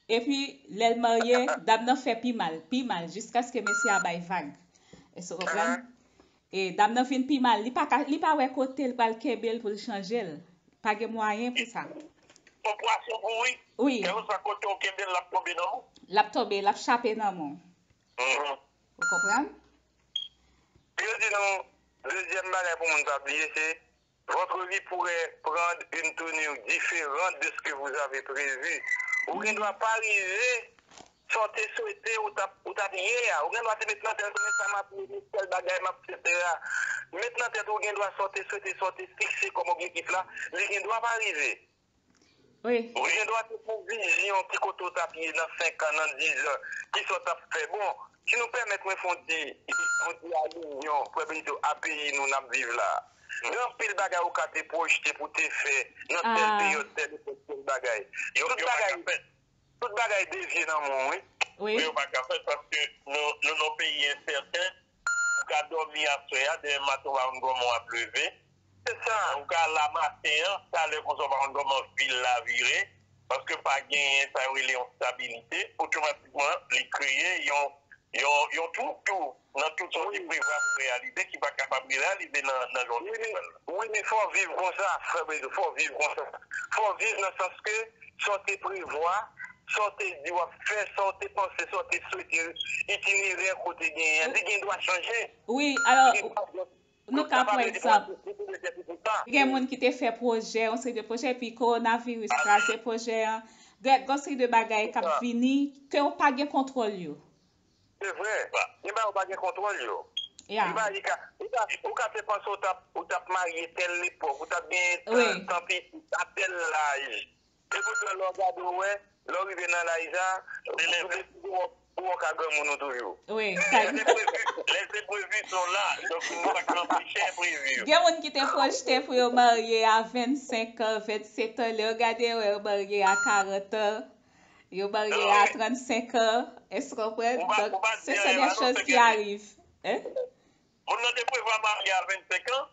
Epi, lè l marye, dam nan fè pi mal, pi mal, jiskaske mesye a bay vag. Èske w konprann? E dam nan vin pi mal. Li pa ka, li pa wè kote l pral kenbe l pou l chanje l. Pa gen mwayen pou sa. Yon pwason pouri. Wi. Kèlkeswa kote w kenbe l, l ap tonbe nan men w. L ap tonbe, l ap chape nan men w. Mhm. Ou konprann? Yo di nou, dezyèm bagay pou moun pa bliye, se votre vie pourrait prendre une tournure différente de ce que vous avez prévu. Ou gen dwa pa rive sa w te swete ou t ap, ou t ap ye a. Ou gen dwa te met nan tèt ou, men sa m ap ye, men tèl bagay m ap, etsetera. Met nan tèt ou, gen dwa sa w te swete, sa w te fikse kòm objektif la, li gen dwa pa rive. Wi. Ou gen dwa te fè yon vizyon ki kote w t ap ye nan senk an, nan diz an, kisa w t ap fè. Bon, si nou pèmèt mwen fè yon ti, yon ti alizyon, frè Benito, a peyi nou n ap viv la. Gen anpil bagay ou ka te pwojte pou te fè nan tèl peryòd, tèl epòk, tèl bagay. Tout bagay, tout bagay devye nan men w, wi. Wi. Wi, yo pa ka fèt paske nou, nou nan yon peyi ensèten. Ou ka dòmi aswè a, demen maten ou pa konn kòman w ap leve. Se sa. Ou ka la maten an, talè konsa ou pa konn kòman vil la vire. Paske pa genyen sa yo rele yon estabilite. Otomatikman, li kreye yon, yon, yon twou tou nan tout sa w te prevwa pou reyalize ki pa kapab reyalize nan, nan jan w te prevwa l la. Wi, men fò w viv konsa, frè Benito, fò w viv konsa. Fò w viv nan sans ke sa w te prevwa, sa w te di w ap fè, sa w te panse, sa w te swete, itinerè ke w te genyen an, li gen dwa chanje. Wi, alò, nou ka pran egzanp. Gen moun ki te fè pwojè, yon seri de pwojè, epi kowonaviris kraze pwojè an. Gen, gen yon seri de bagay k ap vini, ke w pa gen kontwòl yo. Se vre. Gen bagay ou pa gen kontwòl yo. Yeah. Li pa li ka, ou ka, ou ka te panse ou t ap, ou t ap marye tèl epòk, ou t ap gen tan, tan pitit, a tèl laj. Epoutan, lè w gade, w wè, lè w rive nan laj sa, ou deside w wè w ka granmoun ou toujou. Wi, sa. Les imprévus sont là, donk nou pa ka anpeche enprevi yo. Gen moun ki te pwojte pou yo marye a vennsenk an, vennsetan, lè yo gade, yo wè yo marye a karant an, yo marye a trannsenk an, èske w konprann? Donk, ce sont des choses qui arrivent. Hein? Moun nan te prevwa marye a vennsenk an,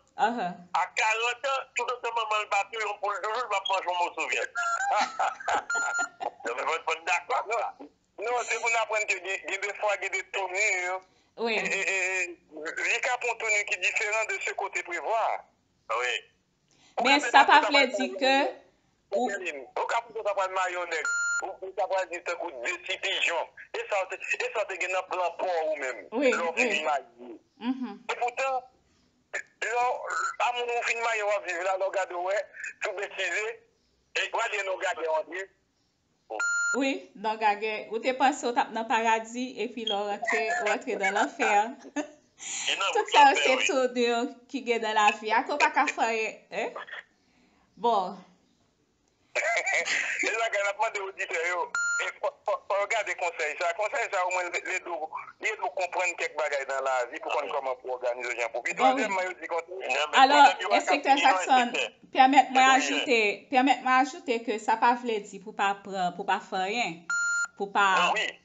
a karant an, toutotan manman l pa touye yon poul toujou, l p ap manje yon moso vyann. Fò n dakò ak sa. Non, se pou n aprann ke gen, gen de fwa, gen de touni, Wi. e, e, e, li ka pran yon touni ki diferan de ce que w te prevwa. Wi. Men sa pa vle di ke Ou ka panse w ta pral marye yon nèg, ou, ou ta pral di tankou de ti pijon. E sa w te, e sa w te gen nan plan pa w ou menm. Wi, Lè w fin wi. marye. Epoutan, lè w, a moun ou fin marye w ap viv la, lè w gade w wè, tou betize, e w al gen yon gade w antre. Wi, nan gagè, ou te panse w t ap nan paradi, epi lè w rantre, ou rantre nan lanfè. Tout sa yo se touni ki gen nan lavi a, ke w pa ka fè anyen. Hein? Bon. E bagay n ap mande oditè yo, e fò, fò, fò yo gade konsèy sa. Konsèy sa omwen li ede w, li ede w konprann kèk bagay nan lavi pou konn kòman pou òganize w jan pou. Pi twazyèmman, yo di konsa. Alò, enspektè Jackson, pèmèt mwen ajoute, pèmèt mwen ajoute ke sa pa vle di pou pa pran, pou pa fè anyen, pou pa,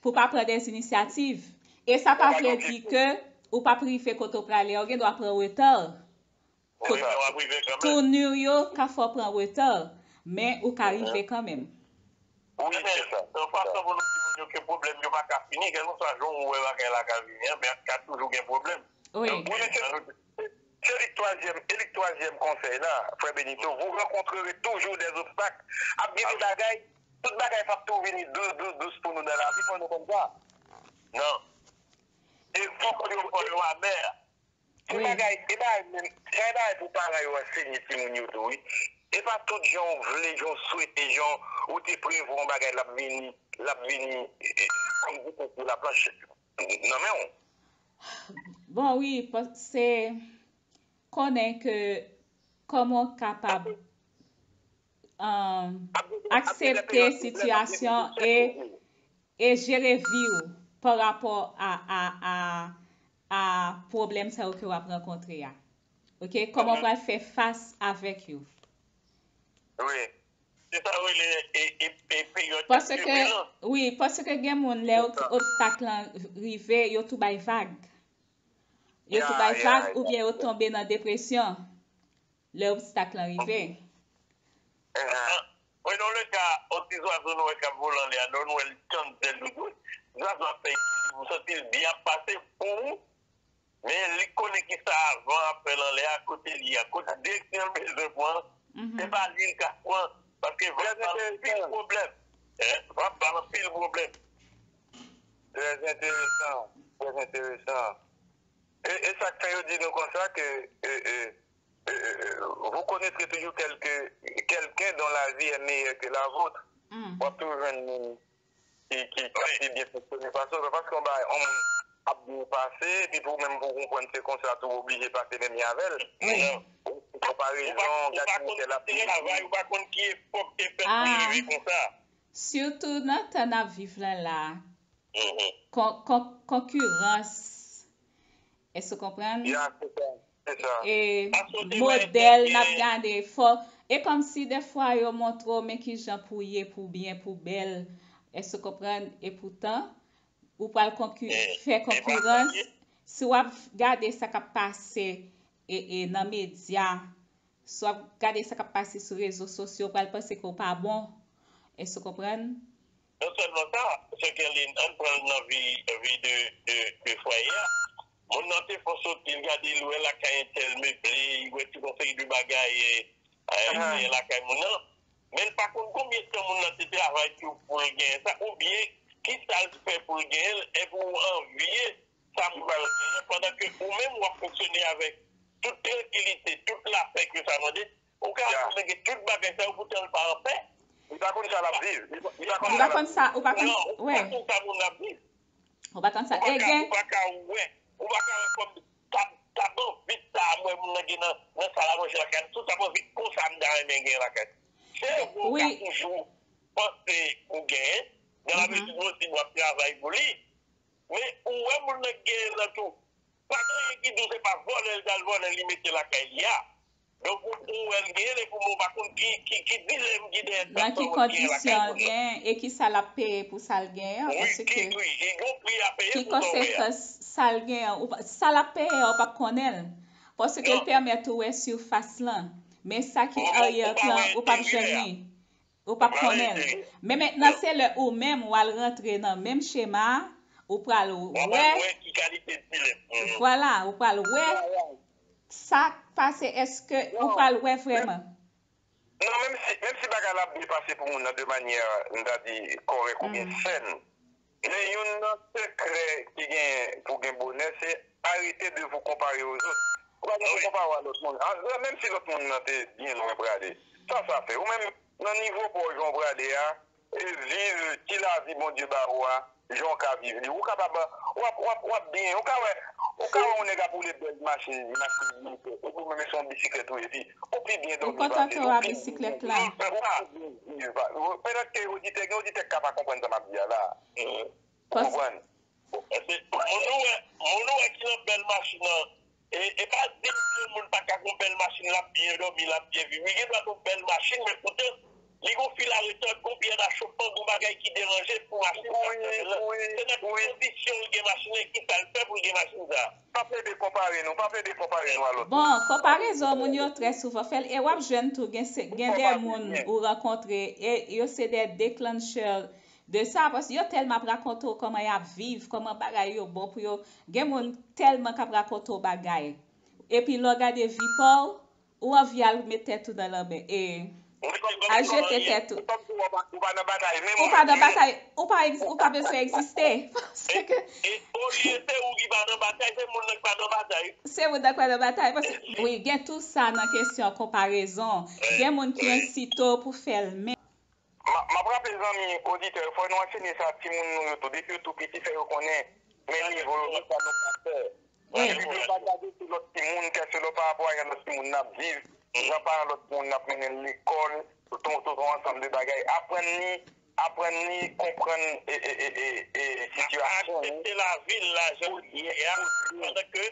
pou pa pran des inisyativ. E sa pa vle di ke ou p ap rive kote w prale a, ou gen dwa pran reta. Touni w yo ka fè w pran reta, men ou ka rive kanmenm. Wi, se sa. Yon fason pou nou di moun yo ke pwoblèm yo pa ka fini, kèlkeswa jan ou wè bagay la ka vini an, men ka toujou gen pwoblèm. Wi. Wi, men se, se li k twazyèm, e li k twazyèm konsèy la, frè Benito, vous rencontrerez toujours des obstacles. Ap gen de bagay, tout bagay p ap tou vini dous, dous, dous pou nou nan lavi, fò nou konn sa. Non. E fòk yo fò yo amè. Se bagay, e bagay menm, se bagay pou paran yo ansenye timoun yo tou, wi. E pa tout jan w vle, jan w swete, jan w te prevwa yon bagay l ap vini, l ap vini, e, e, kòm bouton sou laplanch nan men w. Bon, wi, pa- se konnen ke kòman w kapab um, aksepte sitiyasyon e, e jere vi w pa rapò a, a, a, a pwoblèm sa yo ke w ap rankontre a. Ok? Kòman w pral fè fas avèk yo? Wi. Se sa yo rele e, e, e peryòd Paske, wi, paske gen moun, lè ob- obstak lan rive, yo tou bay vag. Yo tou bay vag oubyen yo tonbe nan depresyon lè obstak lan rive. Mwen nan le ka, yon ti zwazo nou wè k ap vole anlè a, lè nou wè l tann zèl li, zwazo ap fè ekilib, ou santi l byen ap pase pou ou, men li konnen ki sa van ap fè l anlè a, kote li a, kote direksyon l bezwen pran, se pa li l ka pran, paske van ap ba l anpil pwoblèm. Hein? Van ap ba l anpil pwoblèm. Trè enteresan, trè enteresan. E, e sa k fè yo di nou konsa ke e, e, e, e, vous connaîtrez toujours quelque, quelqu'un dont la vie est meilleure que la vôtre. W ap toujou jwenn moun ki, ki, ki byen fonksyone pase w, paske yon bagay, yon moun ap byen pase, epi pou ou menm pou w konprann se konsa tou, w oblije pase menm jan avè l. Konparezon, gad ki misye l ap viv. Travay, ou pa konn ki epòk te fèt pou l rive konsa. Sitou nan tan n ap viv lan la, kon- kon- konkirans, èske w konprann? Ya, se sa, se sa. E modèl n ap gade, fò, e kòmsi defwa yo montre w men kijan pou w ye, pou w byen, pou w bèl, èske w konprann? Epoutan, ou pral konki- fè konkirans, si w ap gade sa k ap pase e, e nan medya, si w ap gade sa k ap pase sou rezo sosyo, w pral panse ke w pa bon. Èske w konprann? Non sèlman sa, sè Kerline, ann pran l nan vi, vi de, de, de fwaye a. Moun nan te fè w soti, l gade, l wè lakay entèl meble, l wè tout yon seri de bagay, e, ayisyen lakay moun nan. Men l pa konn konbyen tan moun nan te travay pou, pou l genyen sa, oubyen ki sa l fè pou l genyen l, epi w anvye sa moun nan genyen, pandan ke ou menm w ap fonksyone avèk tout trankilite, tout lapè ke sa mande, ou ka gen tout bagay sa yo, poutan l pa anpè. Li pa konn sa l ap viv. Li pa- li pa Ou pa konn sa, ou pa konn, Non, ou wè, pa konn sa moun ap viv. Ou pa konn sa. Ou pa E ka, gen, ou pa ka wè, ou pa ka wè kòm sa mete nan, nan sal a manje lakay, tout sa mwen vin konsa m ta renmen gen lakay. Se vre ou ka toujou panse pou genyen, nan la mezi di posib w ap travay pou li, men ou wè moun nan k genyen l lan tou, pa gen anyen ki di w se pa vòlè l t al vòlè li mete lakay li a. Donk ou, ou wè l genyen l epi w pa konn ki, ki, ki dilèm ki dèyè sa. Nan ki kondisyon l genyen e ki sa l ap peye pou sa l genyen an, paske ki, ki, ki gon pri a peye ki pou sa w wè a. Konsekans sa l genyen an, ou pa, sa l ap peye a, ou p ap konnen l. Paske l pèmèt ou wè sifas lan. Men sa ki aryè plan, ou p ap jwenn li. Ou p ap konnen l. Men mentnan, se lè ou menm, w al rantre nan menm chema a, ou pral wè. Vwala, ou pral wè sa k pase, èske ou pral wè vrèman? Non, menm si, menm si bagay la ap byen pase pou moun nan de manyè, m ta di, kòrèk oubyen sèn, men youn nan sekrè ki gen pou gen bonè, se arrêtez de vous comparer aux autres. Ou pa gen pou konpare w a lòt moun. An, menm si lòt moun nan te byen lwen prale, sa sa fè? Ou menm, nan nivo pa w jan w prale a, e viv ti lavi Bondye ba ou a, jan w ka viv li. Ou kapab, w ap, w ap, w ap byen. Ou ka wè, ou ka wè yon nèg ap woule bèl machin, machin militè. Epi ou menm se yon bisiklèt ou ye, epi ou pi byen dòmi pase l, ou pi byen viv, ou pi byen viv. Petèt ke oditè, gen oditè k ka pa konprann sa m ap di a la. Ou konprann? Èske moun ou wè, moun ou wè ki nan bèl machin nan, e, e pa di m ke moun pa ka gon bèl machin, l ap byen dòmi, l ap byen viv. Li gen dwa gon bèl machin, men poutan, li gon fil a retòt, gon pyè dachopman, gon bagay ki deranje l pou machin sa k nan men l lan. Se nan ki kondisyon l gen machin nan, e ki sa l fè pou l gen machin sa a. Pa plede konpare nou, pa plede konpare nou a lòt moun. Bon, konparezon moun yo trè souvan fè l, e w ap jwenn tou gen, gen de moun ou rankontre, e yo se de declencheur de sa, paske yo tèlman ap rakonte w kòman y ap viv, kòman bagay yo bon pou yo. Gen moun tèlman k ap rakonte w bagay. Epi lè w gade vi pa w, ou anvi al met tèt ou nan lanmè. E al jete tèt ou. Ou pa nan batay, ou pa, ou pa bezwen egziste. Paske e olye se ou ki pa nan batay, se moun nan ki pa nan batay. Se moun nan ki pa nan batay. Paske, wi, gen tou sa nan kesyon konparezon. Gen moun ki ensite w pou fè l menm. M ap, m ap raple zanmi oditè yo, fò nou ansenye sa timoun nou yo tou. Depi yo tou piti, fè yo konnen men nivo yo, men sa nou ka fè. Epi pou yo pa gade sou lòt timoun, kèsyon lòt pa rapò a jan lòt timoun nan ap viv, jan paran lòt timoun nan ap mennen l lekòl, tout, tout yon ansanm de bagay. Aprann li, aprann li konprann e, e, e, e, e sitiyasyon li. Aksepte lavi l la jan li ye a, pandan ke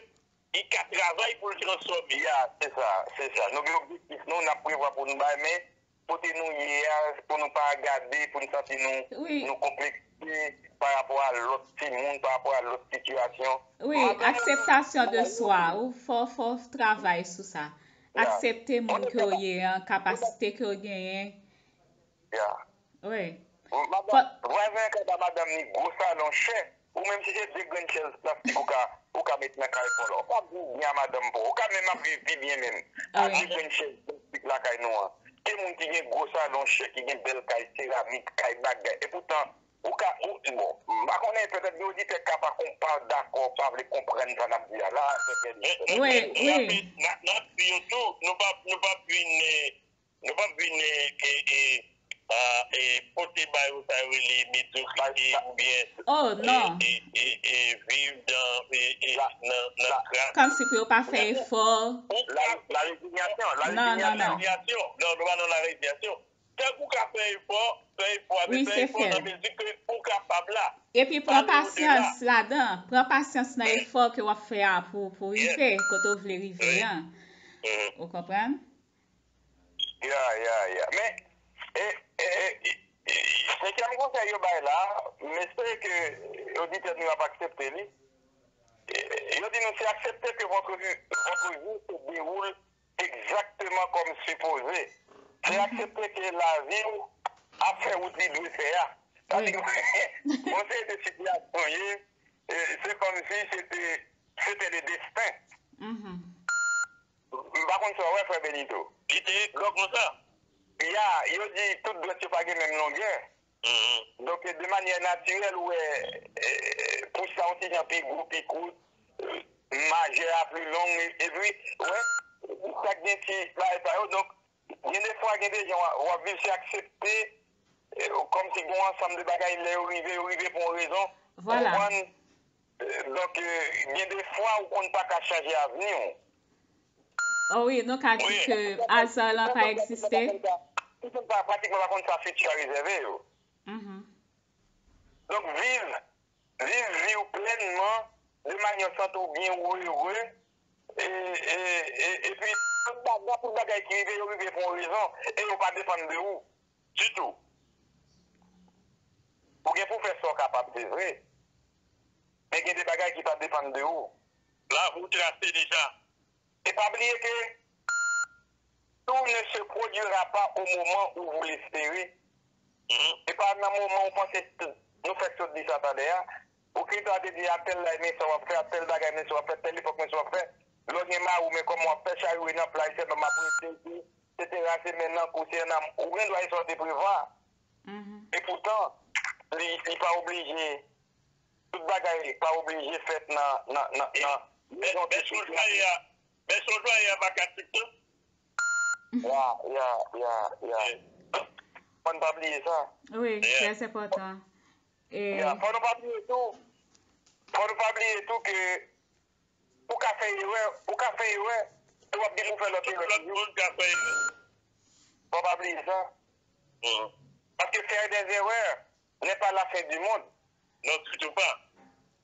li ka travay pou l transfòme. Ya, se sa, se sa. Nou gen objektif nou, n ap prevwa pou n bay, men kote nou ye a, pou nou pa gade, pou n santi nou, nou konplekse pa rapò a lòt timoun, pa rapò a lòt sitiyasyon. Wi, akseptasyon de swa. Ou fò, fò w travay sou sa. Aksepte moun ke w ye an, kapasite ke w genyen. Ya. Wi. Madanm, vwazin an ka ba madanm li gwo salon chè. Ou menm si se de grenn chèz plastik ou ka, ou ka met nan kay pa w la. Ou ka viv byen a madanm pa w. Ou ka menm ap viv pi byen menm. A de grenn chèz plastik lakay nou an. Gen moun ki gen gwo salon chè, ki gen bèl kay seramik, kay bagay. Epoutan, ou ka, ou, bon, m pa konnen, petèt gen oditè k ka pa dakò, pa vle konprann sa n ap di a la, petèt. Wi, wi. N ap, n ap di yo tou, nou p ap, nou p ap vin, eh, Nou p ap vin, e, e, e, a, e, pote ba yo sa yo rele medyokrite oubyen, oh, non, e, e, e, e, viv dan, e, e, nan, nan kras. Kòmsi pou yo pa fè efò. La, la rezinyasyon, la rezinyasyon. Non, non, non. Non, nou pa nan la rezinyasyon. Tank ou ka fè efò, fè efò a, men fè efò nan mezi ke ou kapab la. Epi pran pasyans ladan, pran pasyans nan efò ke w ap fè a pou, pou rive kote w vle rive an. Ou konprann? Ya, ya, ya. Men, e, e, e, e, senkyèm konsèy yo bay la, m espere ke oditè nou yo ap aksepte li. E, yo di nou, c'est accepter que votre vie, votre vie se déroule exactement comme supposé. C'est accepter que lavi w ap fè wout li dwe fè a. Sa di, gon seri de sitiyasyon ye, e, se kòmsi se te, se te le destin. M pa konn sa w wè, frè Benito. Li te egzò konsa. Ya, yo di tout dwèt yo pa gen menm longè. Donk, de manyè natirèl, ou wè, e, pous la yon ti jan pi gwo, pi kout, e, majè a pi long, e, epi, ou wè, chak gen ti bagay pa yo. Donk, gen de fwa, gen de jan w ap, w ap viv, se aksepte, e, kòmsi gen yon ansanm de bagay, lè yo rive, yo rive pou yon rezon. Vwala. Ou konprann? E, donk, e, gen de fwa ou konn pa ka chanje avni w. Oh wi, nou ka di ke aza lan pa egziste. Tout moun pa, pratikman pa konn sa fiti a rezève yo. Donk, viv, viv vi w plènman, de manyè w santi w byen, ou ere, e, e, e, epi tout bagay, tout bagay ki rive, yo rive pou yon rezon, e yo pa depann de ou, ditou. Ou gen pou w fè sa w kapab, se vre, men gen de bagay ki pa depann de ou. La, ou trase deja. E pa bliye ke tout ne se produira pas au moment où vous l'espérez. E pa nan moman ou panse, nou fèk sot di sa talè a. Ou Krito a te di a tèl laj men sa w ap fè, a tèl bagay men sa w ap fè, tèl epòk men sa w ap fè. Lè w gen mari w men kòman w ap fè, chari w nan plaj sèlman m ap rete, etsetera. Se men nan kou, se nan, ou gen dwa e sa w te prevwa. Epoutan, li, li pa oblije, tout bagay pa oblije fèt nan, nan, nan, nan. Men, men sou l fè a, men sou l fè a, pa ka tik tou. Ya, ya, ya, ya. Fò n pa bliye sa. Wi, trè enpòtan. E Ya, fò nou pa bliye tou. Fò nou pa bliye tou ke ou ka fè erè, ou ka fè erè, e w ap gen pou fè lòt erè toujou. Lòt moun ka fè erè. Fò pa bliye sa. Paske faire des erreurs n'est pas la fin du monde. Non, ditou pa.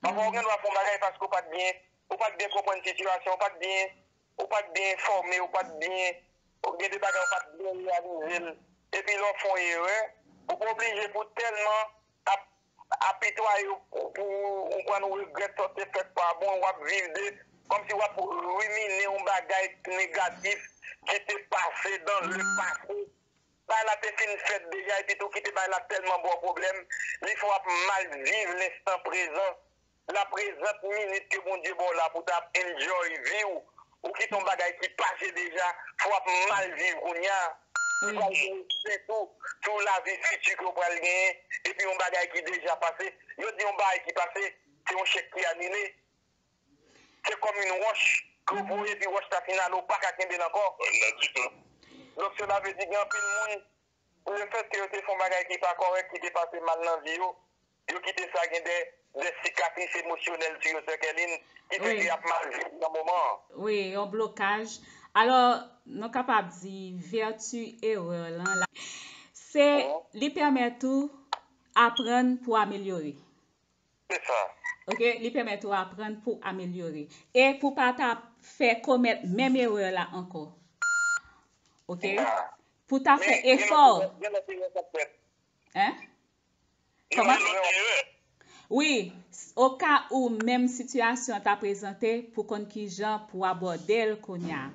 Pafwa ou gen dwa fè yon bagay paske ou pa t byen, ou pa t byen konprann sitiyasyon, ou pa t byen, ou pa t byen enfòme, ou pa t byen, ou gen de bagay ou pa t byen reyalize l. Epi lè w fè yon erè, ou pa oblije pou tèlman ap, apitwaye w pou, pou ou konprann ou regrèt sa w te fè k pa bon, w ap viv de, kòmsi w ap rimine yon bagay negatif ki te pase dans le passé. Bagay la te fin fèt deja, epi tou kite bagay la tèlman ba w pwoblèm, li fè w ap mal viv lenstan prezan, la prezant minit ke Bondye ba w la pou ta ap enjoy vi w, ou kite yon bagay ki pase deja, fè w ap mal viv kounye a. Li pral gen efè tou sou lavi fiti ke w pral genyen, epi yon bagay ki deja pase, yo di yon bagay ki pase, se yon chèk ki anile. Se kòm yon wòch ke w voye epi wòch la fin ale, ou pa ka kenbe l ankò. Nan ditou. Donk, sela vle di gen anpil moun, lefètke yo te fè yon bagay ki pa kòrèk, ki te pase mal nan vi yo, yo kite sa gen de, de sikatris emosyonèl sou yo, sè Kèlin, ki fè ke y ap mal viv nan moman an. Wi, yon blokaj. Alò, nou kapab di vèti erè lan la, se li pèmèt ou aprann pou amelyore. Se sa. Ok, li pèmèt ou aprann pou amelyore. E pou pa ta fè komèt menm erè la ankò. Ok? Pou ta fè efò. Hein? Kòman? Wi, oka ou menm sitiyasyon ta prezante pou konn kijan pou abòde l kounye a.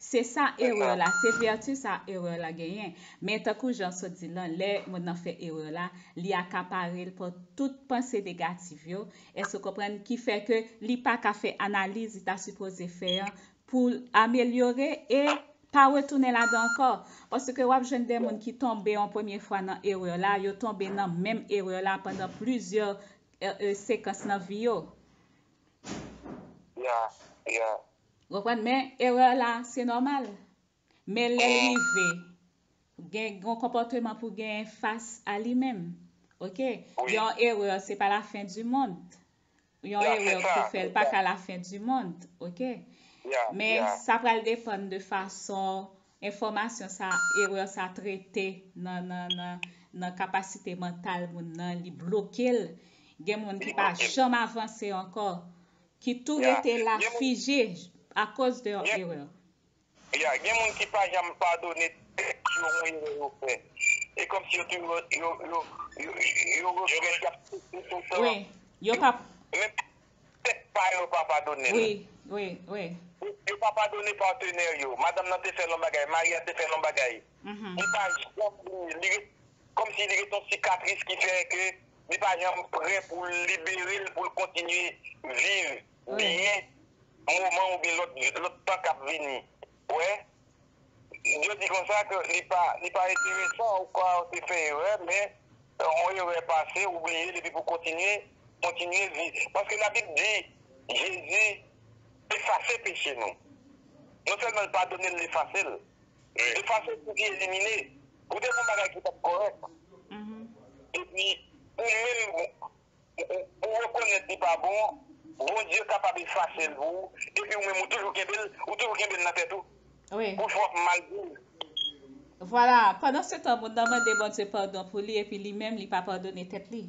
Se sa erè la, se vèti sa erè la genyen. Men tankou jan w sot di lan, lè moun nan fè erè la, li akapare l pa tout panse negatif yo. Èske w konprann? Ki fè ke li pa ka fè analiz li ta sipoze fè an pou l amelyore e pa retounen ladan ankò. Paske w ap jwenn de moun ki tonbe yon premye fwa nan erè la, yo tonbe nan menm erè la pandan plizyè sekans nan vi yo. Ya, ya. Ou konprann? Men erè la, se nòmal. Men lè l rive, gen yon konpòteman pou genyen fas a li menm. Ok? Yon erè, se pa la fen di mond. Yon erè ki fè l pa ka la fen di mond. Ok? Men sa pral depann de fason enfòmasyon sa, erè sa trete nan, nan, nan, nan kapasite mantal moun nan, li bloke l. Gen moun ki pa janm avanse ankò, ki tou rete la fije akoz de yon erè. Ya, gen moun ki pa janm padone tèt yo yon erè yo fè. E kòmsi yo toujou, yo, yo, yo, yo regrèt, y ap soufri toutan. Wi, yo pa. Menm tèt pa yo pa padone l. Wi, wi, wi. Yo pa padone patnè yo. Madanm nan te fè l yon bagay, mari a te fè l yon bagay. Li pa janm bliye. Li ret, kòmsi li ret yon sikatris ki fè ke li pa janm prè pou l libere l, pou l kontinye viv byen moman oubyen lòt, lòt tan k ap vini. Ou wè? Yo di konsa ke li pa, li pa enteresan, ou ka te fè erè, men yon erè pase, ou bliye l epi pou kontinye, kontinye viv. Paske Labib di, Jezi efase peche nou. Non sèlman l padone l, l efase l. Efase siyifi elimine. Ou te fè yon bagay ki pa t kòrèk. Epi, ou menm, ou, ou, ou rekonèt li pa bon, Bondye kapab efase l pou ou, epi ou menm ou toujou kenbe l, ou toujou kenbe l nan tèt ou. Wi. Pou fè w ap mal di l. Vwala, pandan se tan, moun nan mande Bondye padon pou li, epi li menm, li pa padone tèt li.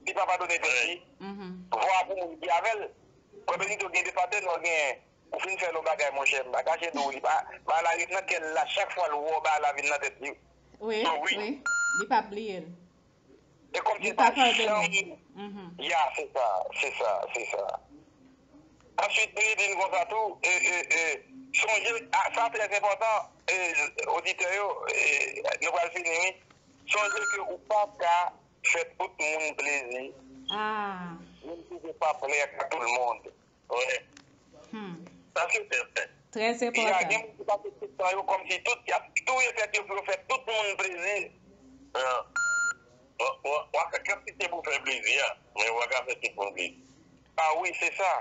Li pa padone tèt li. Mhm. Vwa pou moun ki avè l. Frè Benito, gen de patè nou gen, ou fin fè l yon bagay, monchè, m pa kache di w, li pa, bagay la ret nan kè l la, chak fwa l wè w, bagay la vin nan tèt li. Wi, Ah, wi. Wi. Li pa bliye l. E kòm Li si pa pa padone. Janm. Mhm. Ya, se sa, se sa, se sa. Answit, li di n konsa tou, e, e, e, sonje, a, sa trè enpòtan, e, oditè yo, e, nou pral fini, wi. Sonje ke ou pa ka fè tout moun plezi, Ah. menm si se pa plè a tout moun. Wi. Hmm. Sa se sèten. Trè Ya, gen enpòtan. Moun ki pase tout tan yo kòmsi tout, y ap touye tèt yo pou yo fè tout moun plezi. An. W, w, w ap fè kantite pou fè plezi a, men w pa ka fè tout moun plezi. Ah wi, se sa.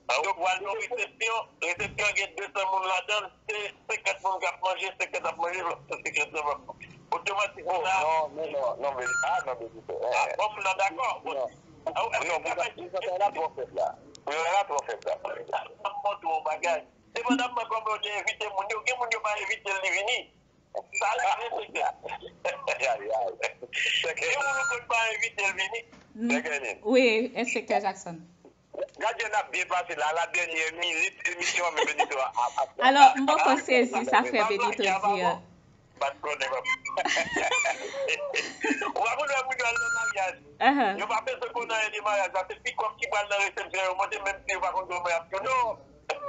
Donk, w al nan resepsyon, resepsyon gen de san moun ladan l, se senkant moun k ap manje, senkant ap manje, lòt senkant nan ap. Otomatikman, oh, la, non, non, non, non, men, ah, non, men, ah, bon, m nan dakò. Bon, non, ah, non, pou sa, pou sa, sa la twò fèb la. Pou sa la twò fèb la. M ap montre w yon bagay. Depandaman kòman w te envite moun yo, gen moun yo pa envite l, li vini. Sa la, se sekrè. Ay, ay, ay. Gen moun ou konn pa envite l vini. Mm, wi, enspektè Jackson. Gad jan n ap byen pase la, la dènyè minit emisyon an, men Benito ap, ap, ap. Alò, m poko sezi sa frè Benito di a. Bat konnen, papa. Ou pa konn lè moun yo al nan maryaj. Ahan. Yo pa bezwen konn anyen de maryaj la. Se pikòp ki pral nan resepsyon yo monte, menm si yo pa konn kòman y ap toune.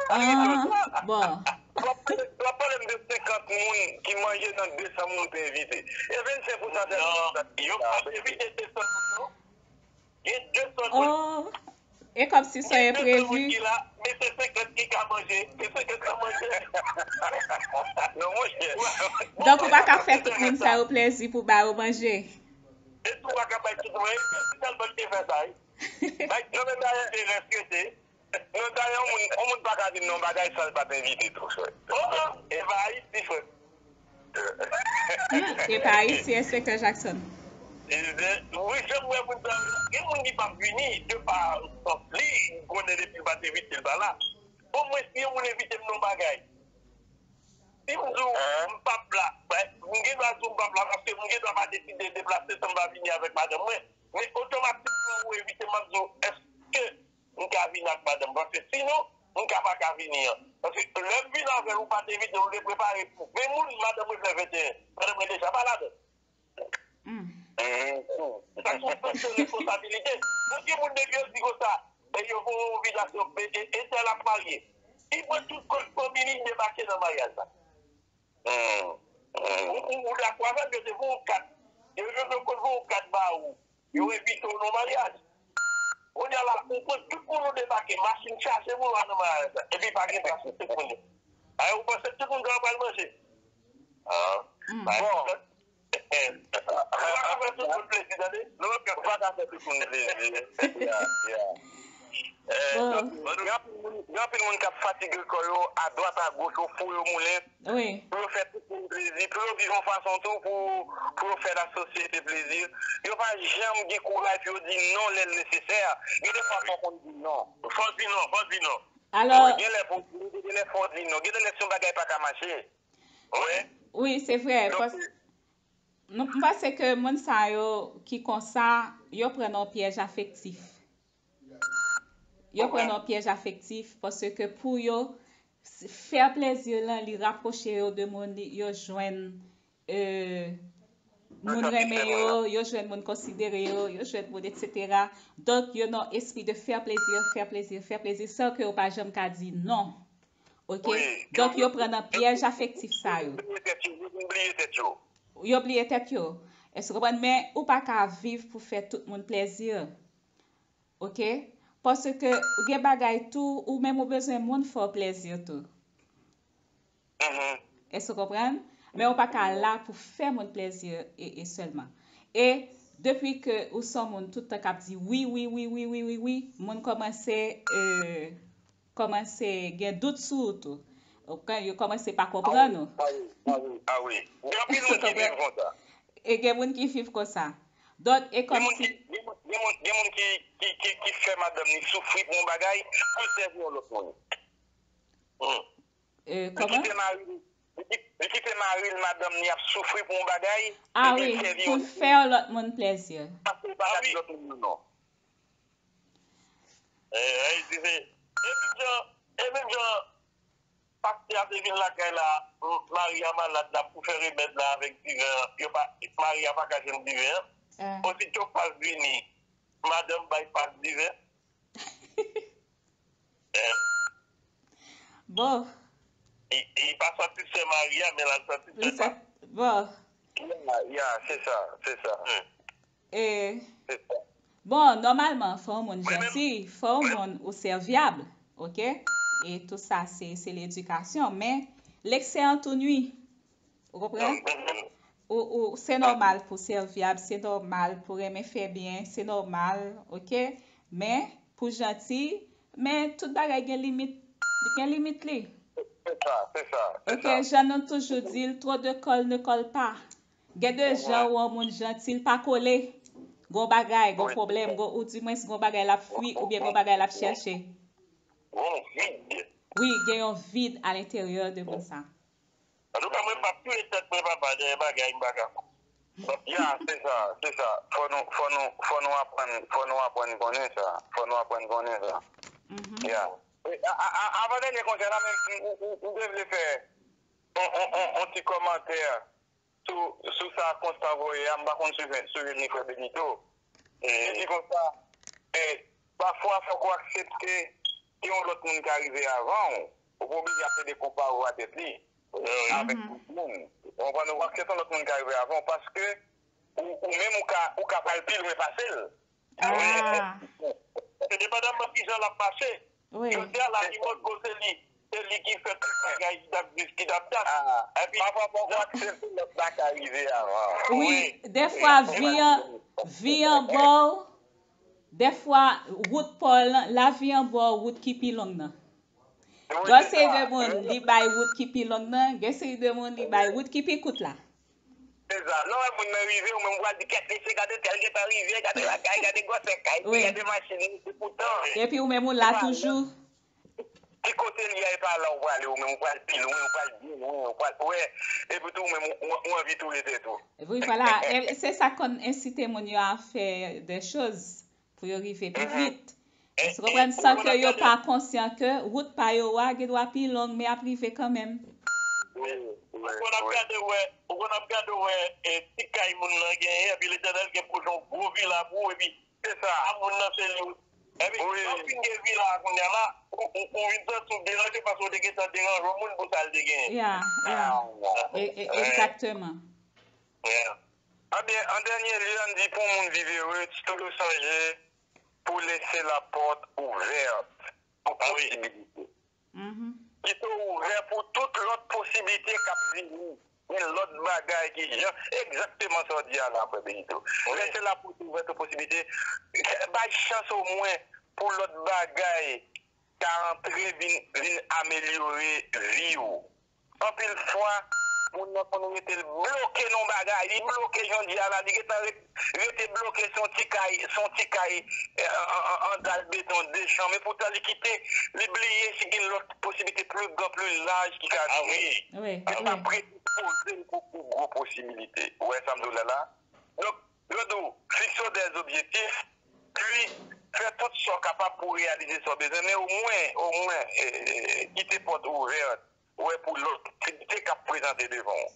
Ah, bon. W ap pale, w ap pale m de senkant moun ki manje nan de san moun ou te envite. E vennsenk pousan sèlman. Non, yo pa envite de san moun, non. Gen de san moun. Oh, e kòmsi sa Gen de san moun enprevi. Ki la, men se senkant ki ka manje. Se senkant k ap manje. Non, monchè. Donk, ou pa ka fè tout moun sa yo plezi pou ba yo manje. E tou pa ka bay tout moun. E se sèlman ki te fè sa, wi. Bay, yo menm dayè te rèspete. Non, dayè, yon moun, yon moun pa ka di m non bagay san l pa t envite tou, frè. Oh, oh, e pa Ayiti, frè. Hmm, e pa Ayiti, enspektè Jackson. Wi, jan m wè moun sa, gen moun ki p ap vini, de pa sans li, m konnen depi l pa t envite l pa la. Omwen, si yon moun envite m nan yon bagay, si m di w m p ap la, ben, m gen dwa di w m p ap la, paske m gen dwa pa deside deplase san m pa vini avèk madanm mwen. Men otomatikman, ou envite m, m ap di w, èske m ka vin ak madanm, paske sinon, m ka pa ka vini an. Paske lè m vin avè l, ou pa t envite m, ou te prepare pou ven moun, madanm mwen fè venteyen. Madanm mwen deja pa ladan. Hmm. Sa se yon sans de responsabilite. Paske moun depi yo di konsa, e yo fè yon envitasyon, e, e, entèl ap marye. Li pran tout kòb fanmi li, li debake nan maryaj la. Ou, ou, ou dakò avè m, yo te voye yon kat. Yo, yo, yo konn voye yon kat ba ou. Yo envite w nan maryaj. Kounye a la, ou pran tout moun ou debake, machin chaje moun ou al nan maryaj la. Epi pa gen plas pou tout moun yo. Ay, ou panse tout moun ka pral manje? Ah. Mm. Bon. Ou pa ka fè tout moun plezi, tande? Non, ou pa ka fè tout moun plezi. Yeah, yeah. Eh, Bon. Gen anpil moun, gen anpil moun k ap fatige kò yo adwat agoch, ofo yo moulen, Wi. Pou yo fè tout moun plezi, pou yo viv yon fason tou pou, pou yo fè lasosyete plezi. Yo pa janm gen kouraj pou yo di non lè l nesesè. Gen de fwa fò w konn di non. Fò w di non, fò w di non. Alò, Gen lè fò w di, gen lè fò w di non. Gen de lè si yon bagay pa ka mache. Wi. Wi, se vre. Donk, Pas, nou, m panse ke moun sa yo ki konsa, yo pran nan pyèj afektif. Yo pran nan pyèj afektif paske pou yo, s- fè plezi lan, li rapwoche yo de moun, li- yo jwenn, euh, moun renmen yo, yo jwenn moun konsidere yo, yo jwenn moun, et cetera. Donk, yo nan espri de fè plezi, fè plezi, fè plezi, san ke yo pa janm ka di non. Ok? Wi, Donk, yo- yo pran nan pyèj afektif sa yo. Bliye tèt yo, yo bliye tèt yo. Yo bliye tèt yo. Èske w konprann? Men ou pa ka viv pou fè tout moun plezi. Ok? Paske ou gen bagay tou, ou menm ou bezwen moun fè w plezi tou. Mhm. Èske w konprann? Men ou pa ka la pou fè moun plezi e, e sèlman. E depi ke ou se yon moun tout tan k ap di wi, wi, wi, wi, wi, wi, wi, moun kòmanse, euh, kòmanse gen dout sou ou tou. Ok, yo kòmanse pa konprann ou. Ah wi, ah wi, ah wi. Gen anpil moun ki viv konsa. E gen moun ki viv konsa. Donk, e Gen moun ki, kòmsi gen moun, gen moun, gen moun ki, ki, ki, ki fè madanm li soufri pou yon bagay, pou l sèvi yon lòt moun. Hmm. Euh, Li kòman? kite mari li, Li ki- li kite mari l, madanm li ap soufri pou yon bagay, Ah epi l wi, sèvi pou yon l fè yon lòt moun plèzi. Pastè pa ka di lòt moun non. Eh, eh, di se, e menm jan, e menm jan, pastè a te vin lakay la, m- mari a malad la pou fè remèd la avèk diven an. Yo pa, mari a pa ka jwenn diven an. Eh. Osityo pas vini, madanm bay pas diven. Eh, Bon, li, li pa satisfè mari a, men l al satisfè li sa, pas. Bon, Ya, ya, se sa, se sa. e, Se sa. Bon, nòmalman, fò yon moun janti, fò yon moun ou sèvyab, ok? E tou sa, se se ledikasyon, men l'excès en tout nuit. Ou konprann? Ou, ou, se nòmal pou sèvyab, se nòmal pou renmen fè byen, se nòmal, ok? Men, pou janti, men tout bagay gen limit, gen limit li. Se sa, se sa, se Ok, sa. Jan nou toujou di l, trop de colle ne colle pas. Gen de jan ou yon moun janti, l pa kole. Gon bagay, gon pwoblèm, gon, ou di mwens gon bagay l ap fwi, oubyen gon bagay l ap chèche. Gon vid. Wi, gen yon vid alenteryè de moun sa. Antouka, mwen m ap touye tèt mwen, papa, dèyè bagay m pa ka. Ya, se sa, se sa. Fò nou, fò nou, fò nou aprann, fò nou aprann konnen sa. Fò nou aprann konnen sa. Ya. E, a- a- a- Avan dènye konsèy la, men m- m- m- m te vle fè on, on, on, on ti kòmantè sou, sou sa Konstan voye a. M pa konn si w jwenn, si w jwenn li, frè Benito. Li di konsa, e, pafwa fòk ou aksepte ke yon lòt moun ka rive avan w. Ou pa oblije ap plede konpare w a tèt li avèk tout moun. Ou konprann? Ou aksepte yon lòt moun ka rive avan w paske ou, ou menm ou ka, ou ka pral pi lwen pase l. Ah, Endepandaman kijan l ap mache, wi. Jodi a la, li mòd gwo se li. Se li ki fè tout bagay ki t ap viv, ki t ap dat. Epi, Pafwa, pafwa, se pou lòt la ka rive avan. Wi, dèfwa vi an, vi an bò w, dèfwa wout pa w lan, lavi an bò w, wout ki pi long nan. Gen seri de moun, li bay wout ki pi long nan, gen seri de moun, li bay wout ki pi kout la. Se sa. Lè w wè moun nan rive, ou menm ou pral di, "Kèt mesye, gade tèl gentan rive, gade lakay, gade gwosè kay, Wi. Gade machin li, se poutan." Epi ou menm ou la toujou. Ki kote li a, e pa la ou prale, ou menm ou pral pi lwen, ou pral byen lwen, ou pral, ou wè, epi tou ou menm ou, ou, ou anvi touye tèt ou. Wi, vwala. E se sa k konn ensite moun yo a fè de choz pou yo rive pi vit. Ou konprann? San ke yo pa konsyan ke wout pa yo a gen dwa pi long, men y ap rive kanmenm. Wi, wi, ou konn ap wi. Gade wè, ou konn ap gade wè, e, ti kay moun nan genyen, epi Letènèl gen pwojè yon gwo vila pou ou, epi Se sa. A moun nan se li. Epi, Wi. Lè w fin gen vila a kounye a la, ou, ou, ou vin santi w deranje paske w te gentan deranje yon moun pou sa l te genyen. Ya, ya. Ah, E, e, egzakteman. Yeah. Ebyen, an dènye lye, ann di pou moun viv ere, toujou sonje pou lese lapòt ouvèt pou Ah wi. posibilite. Mhm. Kite w ouvè pou tout lòt posibilite k ap vini. Gen lòt bagay ki jan, egzakteman sa w di a la, frè Benito. Wi. Lese lapòt ouvèt pou posibilite. Bay chans omwen pou lòt bagay ka antre vin, vin amelyore vi w. Anpil fwa, moun nan konn rete l bloke nan bagay. Li bloke jan di a la, li gentan ret- rete bloke son ti kay, son ti kay, eh, an, an, an, an dal beton de chanm. E poutan li kite, li bliye si gen lòt posibilite pli gran, pli laj ki ka Ah vini. Wi. Wi, Li pa wi. predispoze l pou, pou gwo posibilite. Ou wè sa m di w la la? Donk, yo di w, fikse w dè zobjektif, pi fè tout sa w kapab pou reyalize sa w bezwen, men omwen, omwen, eh, eh, kite pòt ouvè, wè pou lòt posibilite k ap prezante devan w.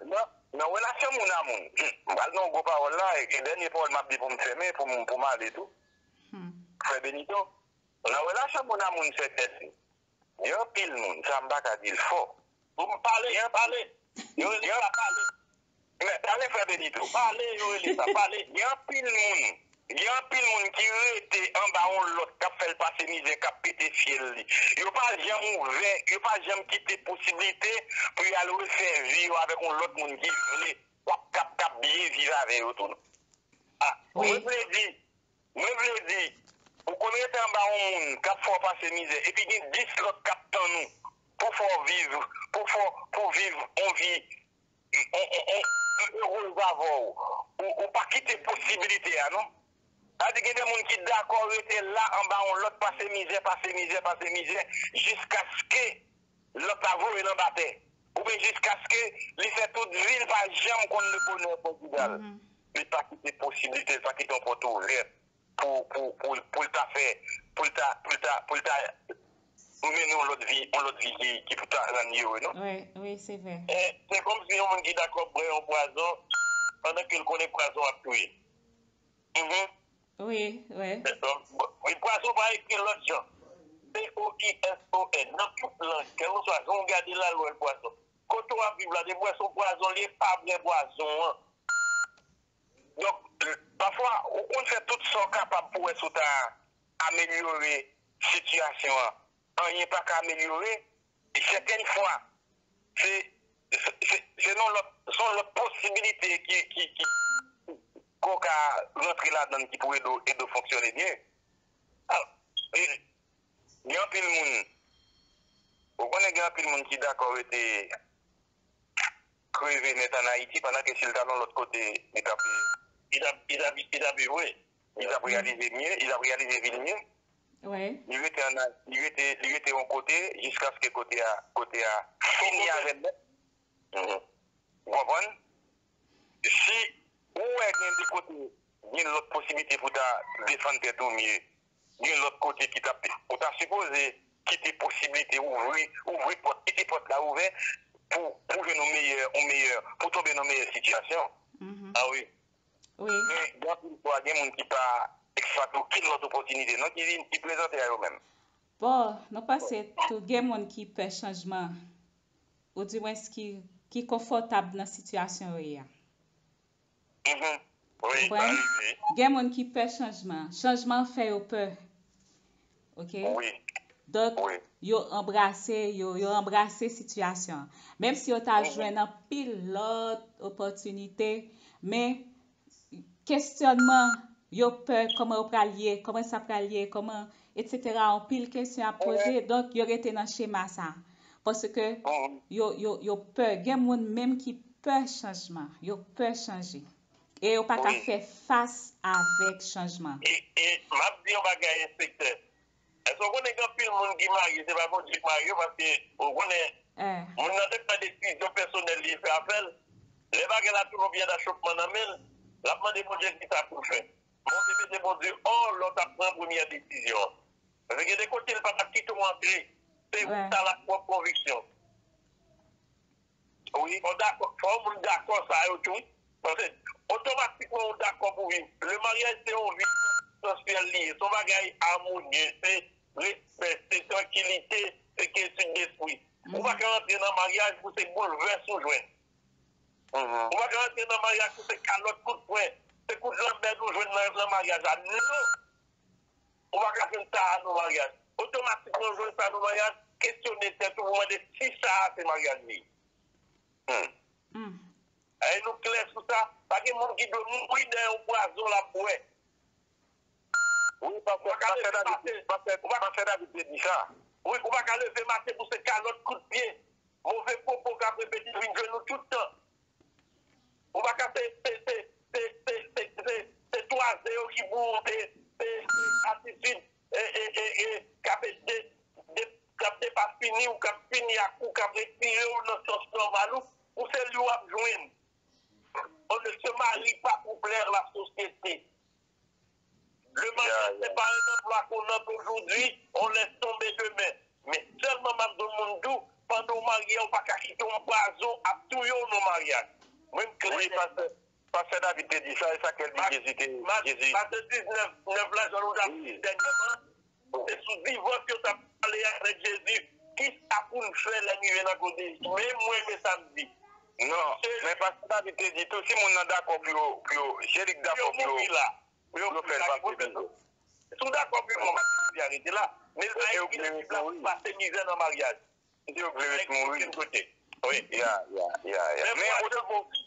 Nan, nan relasyon moun a moun, m pral nan yon gwo pawòl la, e dènye pawòl m ap di pou m fèmen, pou m, pou m ale tou. Hmm. Frè Benito, nan relasyon moun a moun, sè Tèsin, gen anpil moun, sa m pa ka di l fò. Pou m pale, pale. Yo rele sa pale. Men, pale, frè Benito. Pale, yo rele sa pale. Gen anpil moun, gen anpil moun ki rete anba yon lòt k ap fè l pase mizè, k ap pete fyèl li. Yo pa janm ouvè, yo pa janm kite posiblite pou y al refè vi yo avèk yon lòt moun ki vle, k ap, k ap, k ap byen viv avè yo tou. Ah, Wi. Mwen vle di, mwen vle di, ou konn rete anba yon moun k ap fè w pase mizè, epi gen dis lòt k ap tann ou pou fè w viv, pou fè w, pou viv yon vi, yon, yon, yon, yon erez avè w. Ou, ou pa kite posibilite a, non. Sa di gen de moun ki dakò rete la anba yon lòt pase mizè, pase mizè, pase mizè, jiskaske lòt la voye l anba tè. oubyen jiskaske li fè tout vi l pa janm konn le bonè konjigal. Li pa kite posiblite, pa kite yon pòt ouvè pou, pou, pou, pou l ta fè, pou l ta, pou l ta, pou l ta mennen yon lòt vi, yon lòt vi ki, ki pou ta rann li ere, non? Wi, wi, se vre. E, se kòmsi yon moun ki dakò bwè yon pwazon, pandan ke l konnen pwazon ap touye. Mhm. Wi, wi. Wi, pwazon pa ekri lòt jan. P O I S O N. Nan tout lang, kèlkeswa jan w gade l la, l wè l pwazon. Kote w ap viv la, depi w wè se yon pwazon li ye, pa bwè pwazon an. Donk, pafwa, ou konn fè tout sa w kapab pou wè si w ta amelyore sitiyasyon an. Anyen pa ka amelyore, e sètèn fwa, se, se, se, se yon lòt, se yon lòt posibilite ki, ki, ki, ke w ka rantre ladan l ki pou ede w, ede w fonksyone byen. Alò, e, gen anpil moun, ou konnen gen anpil moun ki dakò rete kreve nèt ann Ayiti, pandan ke si l t al yon lòt kote, li t ap, li t ap, li t ap, li t ap viv, wi. Li t ap reyalize mye, li t ap reyalize vi l mye. Wi. Li rete ann, li rete, li rete yon kote jiskaske kote a, kote a fini avè l nèt. Mhm. Ou konprann? Si ou wè gen de kote, gen lòt posiblite pou ta defann tèt ou mye, gen lòt kote ki t ap, ou ta sipoze kite posiblite ouvri, ouvri pòt, kite pòt la ouvè pou, pou jwenn yon meyè, yon meyè, pou tonbe nan meyè sitiyasyon. Mhm. A wi. Wi. Men, gen anpil fwa, gen moun ki pa eksplwate okenn lòt opòtinite, non, ki vin, ki prezante a yo menm. Bon, nou panse tou gen moun ki pè chanjman, oudimwens ki, ki konfòtab nan sitiyasyon yo ye a. Mhm. Wi, sa rive. Gen moun ki pè chanjman. Chanjman fè yo pè. Oke? Wi. Donk, wi, yo anbrase, yo, yo anbrase sitiyasyon an. Menm si yo ta, mhm, jwenn anpil lòt opòtinite, men kesyònman, yo pè kòman yo pral ye, kòman sa pral ye, kòman, etsetera. Anpil kesyon ap poze, donk yo rete nan chema sa. Paske, mhm, yo, yo, yo pè. Gen moun menm ki pè chanjman, yo pè chanje. E yo pa ka, wi, fè fas avèk chanjman. E, e, m ap di yon bagay, enspektè. Èske w konnen gen anpil moun ki marye, se pa Bondye ki marye yo, paske, ou konnen, eh, moun nan te pran desizyon pèsonèl li fè afè l. Lè bagay la tounen yon pyè dachopman nan men l, l ap mande Bondye kisa pou l fè. Bondye mete Bondye ò lè w t ap pran premyè desizyon an. Paske gen de kote l pa t ap kite w antre. Se, ouais, ou t al ak pwòp konviksyon. Wi, fò dakò, fò moun dakò sa yo tou. Paske otomatikman ou dakò pou viv. Le maryaj se yon vi tansyèl li ye. Se yon bagay amonye, se respè, se trankilite, se kyetid despri. Ou pa ka rantre nan maryaj pou se boulvès ou jwenn. Mhm. Ou pa ka rantre nan maryaj pou se kalòt kout pwen, se kout lanmèd ou jwenn nan, nan maryaj la. Non! Ou pa ka jwenn sa a nan maryaj. Otomatikman ou jwenn sa nan maryaj, kesyone tèt ou pou mande si sa a se maryaj li ye. Hmm. Hmm. E nou klè sou sa, pa gen moun ki dwe mouri dèyè yon pwazon l ap bwè. Wi, pastè, pastè David, pastè, pastè David te di sa. Wi, ou pa ka leve maten pou se kalòt, kout pye, move pwopo k ap repete vin jwenn ou tout tan. Ou pa ka se, se, se twaze yo ki pou ou, se, se, se atitid, e, e, e, e, k ap de, de, k ap depafini w, k ap fini ak ou, k ap retire w nan sans nòmal ou, pou se li w ap jwenn. On ne se marie pas pour plaire la société. Le mariage, yeah, yeah, c'est pas un emploi qu'on entre aujourd'hui, on laisse tomber demain. Men sèlman m ap di yon moun tou, pandan w marye a, ou pa ka kite yon pwazon ap touye w nan maryaj. Mwen, m klè. Wi, nèt. Pastè, pastè David te di sa, e sa kè l di Jezi te, Jezi. Matye diznèf, nèf la, jan nou t ap di dènyèman, se sou divòs yo t ap pale avèk Jezi. Kisa pou n fè lè n rive nan kote? Men mwen, men sa m di. Non, men pastè David te di tou, si moun nan dakò pou yo, pou yo, Jezi k dakò pou yo, pou yo fè l pase mizè. Si w dakò pou yo pase mizè, rete la. Men l pa ekri nan Bib la pou pase mizè nan maryaj. Si yo vle ret mouri. Okenn kote. Wi. Ya, ya, ya, ya. Men otan ke w,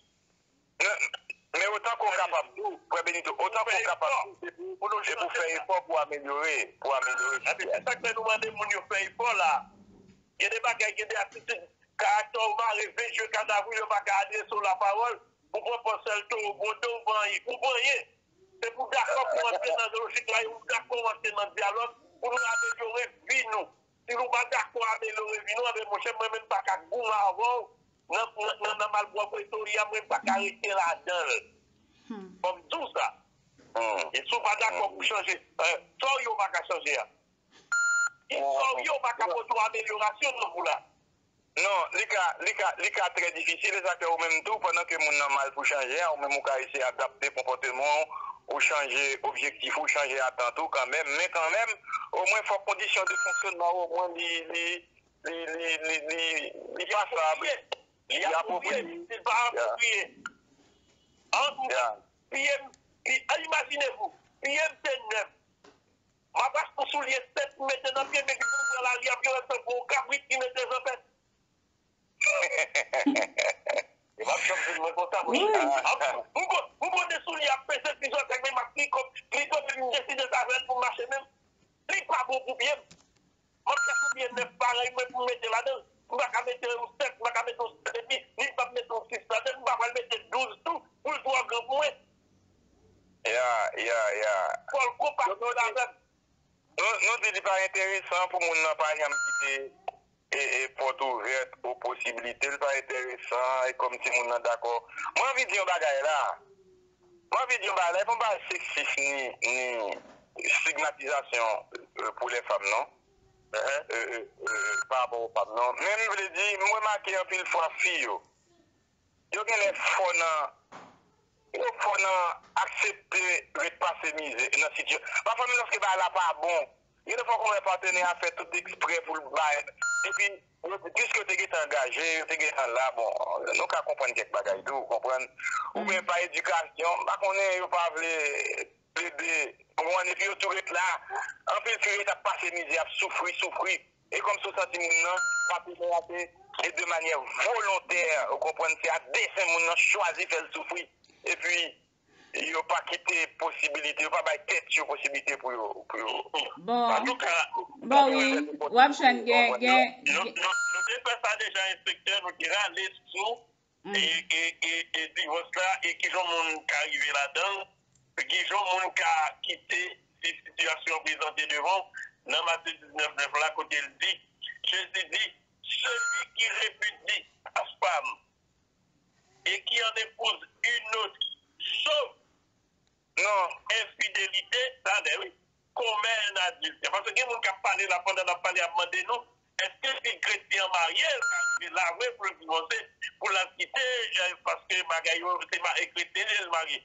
men, men otan ke w kapab tou, frè Benito, otan ke w kapab tou, se pou, se pou fè efò pou amelyore, pou amelyore sitiyasyon. Sa k fè nou mande moun yo fè efò la. Gen de bagay, gen de atitid, karaktè w mare, venn je kat avril, yo pa ka adrese w lapawòl, ou pran pòz sèl towo, bwode w, ou pa anyen, ou pa anyen. Se pou dakò pou antre nan lojik la, e ou dakò antre nan dyalòg, pou nou amelyore vi nou. Si nou pa dakò amelyore vi nou, anben monchè, mwen menm m pa ka goumen avè w nan, nan, nan, nan malpwòpte w ye a, mwen m pa ka rete ladan l. Fò m di w sa. E si w pa dakò pou chanje, eh, sa w ye w pa ka chanje a. E sa w ye w pa ka pote yon amelyorasyon nan vi w la. Non, li ka, li ka, li ka trè difisil, e sa fè ou menm tou, pandan ke moun nan mal pou chanje a, ou menm ou ka eseye adapte konpòteman w, ou chanje objektif ou, chanje atant ou kanmenm, men kanmenm, omwen fòk kondisyon de fonksyonman w, omwen li, li, li, li, li, li, li pasab, li apwopriye. Si l pa apwopriye. Antouka, piye m, pi, an imajine w, piye m se nèf. M ap achte yon soulye sèt, m mete nan pye m, epi pou m pran lari a, vyolan tankou yon kabrit ki mete zanfèt. E m ap janm vin mwen konsa, mwen. M, m, m, m konn de soulye ap peze, pizòt ak men m ap pli kòb, pli kòb, epi m deside sa jwenn pou m mache menm. Li pa bon pou pye m. M ap chache pye nèf parèy mwen pou m mete ladan l. M pa ka mete yon sèt, m pa ka mete yon sèt epi, ni m p ap mete yon sis ladan l, m pa pral mete douz tou, pou l twò gran pou mwen. Ya, ya, ya. Fò l konpatib avè m. Nou, nou di li pa enteresan pou moun nan pa janm kite e, e pòt ouvèt o posibilite, li pa enteresan, e kòmsi moun nan dakò. Mwen anvi di yon bagay la. Mwen anvi di yon bagay la, e pa yon bagay seksis ni, ni estigmatizasyon, euh, pou lè fanm, non. Euh, euh, euh, pa rapò o fanm, non. Men m vle di, m remake anpil fwa fi yo. Yo genlè fò nan, yo fò nan aksepte ret pase mizè nan sitiyasyon. Pafwa, menm lòske bagay la pa bon, genlè fò w wè patnè a fè tout eksprè pou l bay. Epi, yo, piske yo te gentan angaje, yo te gentan la, bon, nou ka konprann kèk bagay tou, ou konprann? Oubyen pa edikasyon, m pa konnen, yo pa vle plede, ou konprann, epi yo tou ret la. Anpil fi ret ap pase mizè, ap soufri, soufri. E kòmsi w santi moun nan, patnè a te, e de manyè volontè, ou konprann, se a desen moun nan chwazi fè l soufri. Epi, yo pa kite posibilite, yo pa bay tèt yo posibilite pou yo, pou yo. Bon, antouka, bon, wi, w ap jwenn gen, gen, nou, nou, nou te fè sa deja, enspektè, nou te rale sou e, e, e, e divòs la, e kijan moun ka rive ladan l, kijan moun ka kite si sitiyasyon an prezante devan w nan Matye diznèf nèf la, kote l di, Jezi di, celui qui répudie sa femme et qui en épouse une autre, sauf non, enfidelite, sa lè wi, commet un adultère. Paske gen moun k ap pale la, pandan n ap pale, ap mande nou, èske si kretyen an marye, l ka rive la vre pou l divòse, pou l al kite, eh, paske bagay yo, se ma-, e kretyen li, l marye.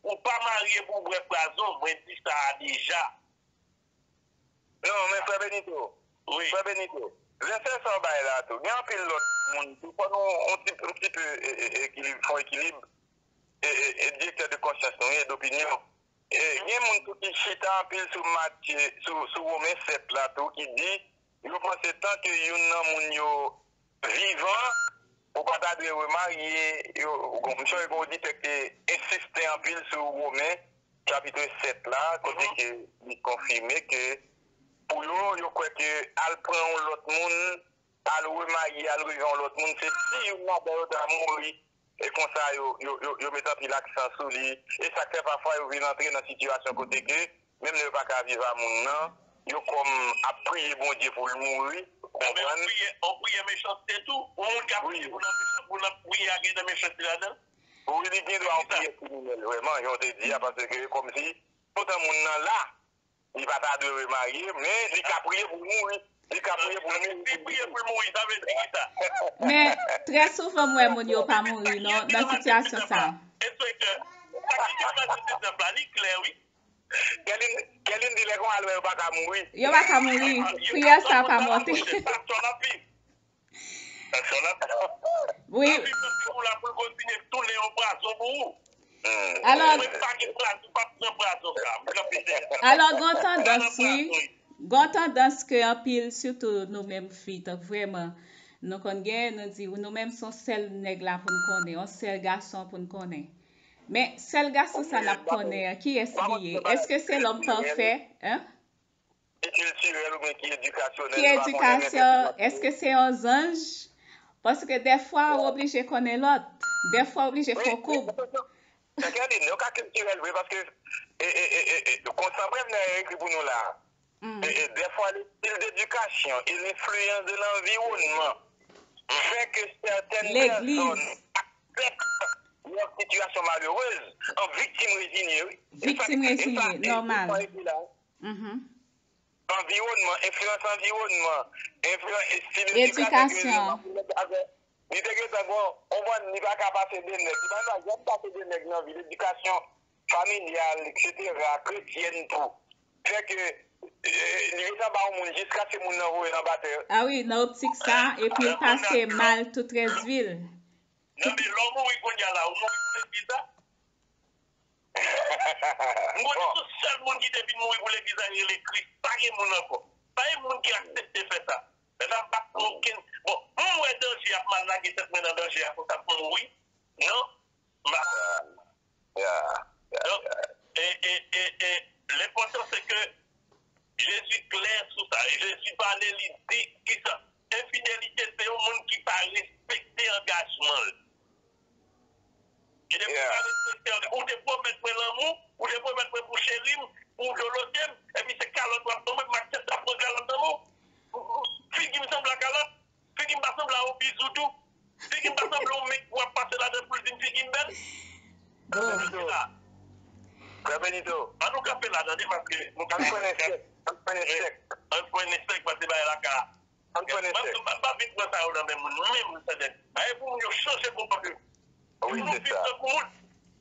Ou pa marye pou w bwè pwazon, mwen di sa a deja. Non, men frè Benito, wi. Frè Benito, vèsè sa w bay la tou, gen anpil lòt moun tou, fò nou, on ti, on ti pe, e, e, ekilib, fè on ekilib, e, e, e direktè de konsyans nou ye, dopinyon. E, gen moun tou ki chita anpil sou Matye, sou, sou Women sèt la tou, ki di, yo panse tanke youn nan moun yo vivan, ou pa ta dwe remarye, yo, m sonje gen oditè ki te ensiste anpil sou Women, chapit sèt la, kote ke li konfime ke pou yo, yo kwè ke al pran yon lòt moun, al remarye, al rejon yon lòt moun, se si youn ladan yo ta mouri, e konsa yo, yo, yo, yo met anpil aksan sou li, e sa k fè pafwa yo vin antre nan sitiyasyon kote ke, menm lè yo pa ka viv a moun nan, yo kòm ap priye Bondye pou l mouri, ou konprann? Yon priyè, yon priyè mechanste tou, yon moun k ap priye pou l ap, pou l ap priye a gen nan mechanste ladan l. Wi, li gen dwa yon priyè kriminèl, vrèman, jan w te di a, paske kòmsi, poutan moun nan la, li pa ta dwe remarye, men li ka priye pou l mouri. Li ka priye pou l mouri. Si priye pou l mouri, sa vle di ki sa? Men, trè souvan, m wè moun yo pa mouri, non, nan sitiyasyon sa a. Enspektè, sa ki gen nan Matye diznèf la, li klè, wi. Kèlin, Kèlin di lè gon al wè yo pa ka mouri. Yo pa ka mouri. Priyè sa pa monte. Sa sòl ap viv. Sa sòl ap viv. Wi. Ap viv nan figi w la pou l kontinye tounen yon pwazon pou ou. Alò, mwen pa gen pwazon, pa pran pwazon sa. M kanpe dèyè sa. Alò, gon tandans, wi. Gon tandans ke anpil, sitou nou menm fi, tank vrèman, nou konn gen, nou di, nou menm se yon sèl nèg la pou n konnen, yon sèl gason pou n konnen. Men, sèl gason sa n ap konnen an, kiyès li ye? Èske se lòm pafè? Hein? Ki kiltirèl oubyen ki edikasyonèl, ki edikasyon? Èske se yon zanj? Paske dèfwa, ou oblije konnen lòt. Dèfwa, ou oblije fè yon koub. Jacqueline, yo ka kiltirèl vre, paske, e, e, e, e, e, konsa Prèvenè ekri pou nou la. E, e, dèfwa, lestil dedikasyon e lenfliyans de lanviwònman fè ke sètèn pèsòn aksèpte yon sitiyasyon malerez an viktim rezinye, wi. Viktim rezinye, nòmal. Anviwònman, enfliyans anviwònman, enfliyans estil edikasyon. Li te gentan gon, on bann, li pa ka pase de nèg. Li pa janm pase de nèg nan vi l. Edikasyon familyal, etsetera, kretyèn tou. Fè ke li gentan ba yon moun jiskaske moun nan voye l anba tè. A wi, nan optik sa, epi l pase mal tout rès vi l. Nan men lè w mouri kounye a la, ou mouri pou legliz la? M konnen se sèl moun ki te vin mouri pou legliz la rele Kris. Pa gen moun ankò. Pa gen moun ki aksepte fè sa. Lè sa m pa t pran okenn. Bon, m wè danje ap mal lage tèt mwen nan danje a konsa pou m mouri. Non, m pa. Donk, e, e, e, e, lenpòtan se ke Jezi klè sou sa. Jezi pale, li di kisa? Enfidelite se yon moun ki pa respekte angajman l. Ki te pou pa respekte, ou te pwomèt mwen lanmou, ou te pwomèt mwen pou cheri m, pou dolote m, epi se kalòt w ap ban mwen, m aksepte ap pran kalòt nan men w. Figi m sanble a kalòt, figi m pa sanble a yon bizou tou, figi m pa sanble yon menk w ap pase ladan pou l di m figi m bèl. Frè Benito. Frè Benito. An nou kanpe la, tande, paske nou ka fè yon sèk. An fè yon sèk, paske bagay la ka. An fè yon sèk. M pa vin pran sa yo nan men moun, menm, tande. Bagay pou moun yo chanje konpòte yo. Wi, se sa. Pou nou viv tankou moun.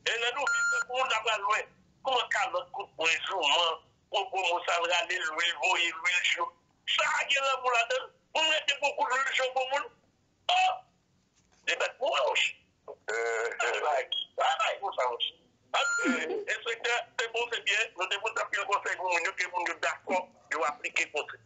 E lè nou viv tankou moun, n ap al lwen. Kòman kalòt, kout pwen, jouman, gwo gwo mousa l rale lwil, voye lwil cho. Sa a gen lanmou ladan l. Pou m rete pou kout lwil cho pou moun. Oh! Li mèt mouri, wi. Sa bay, sa bay konsa, wi. Enspektè, se bon, se byen. Nou te pote anpil konsèy pou moun yo, ke moun yo dakò, yo aplike konsèy.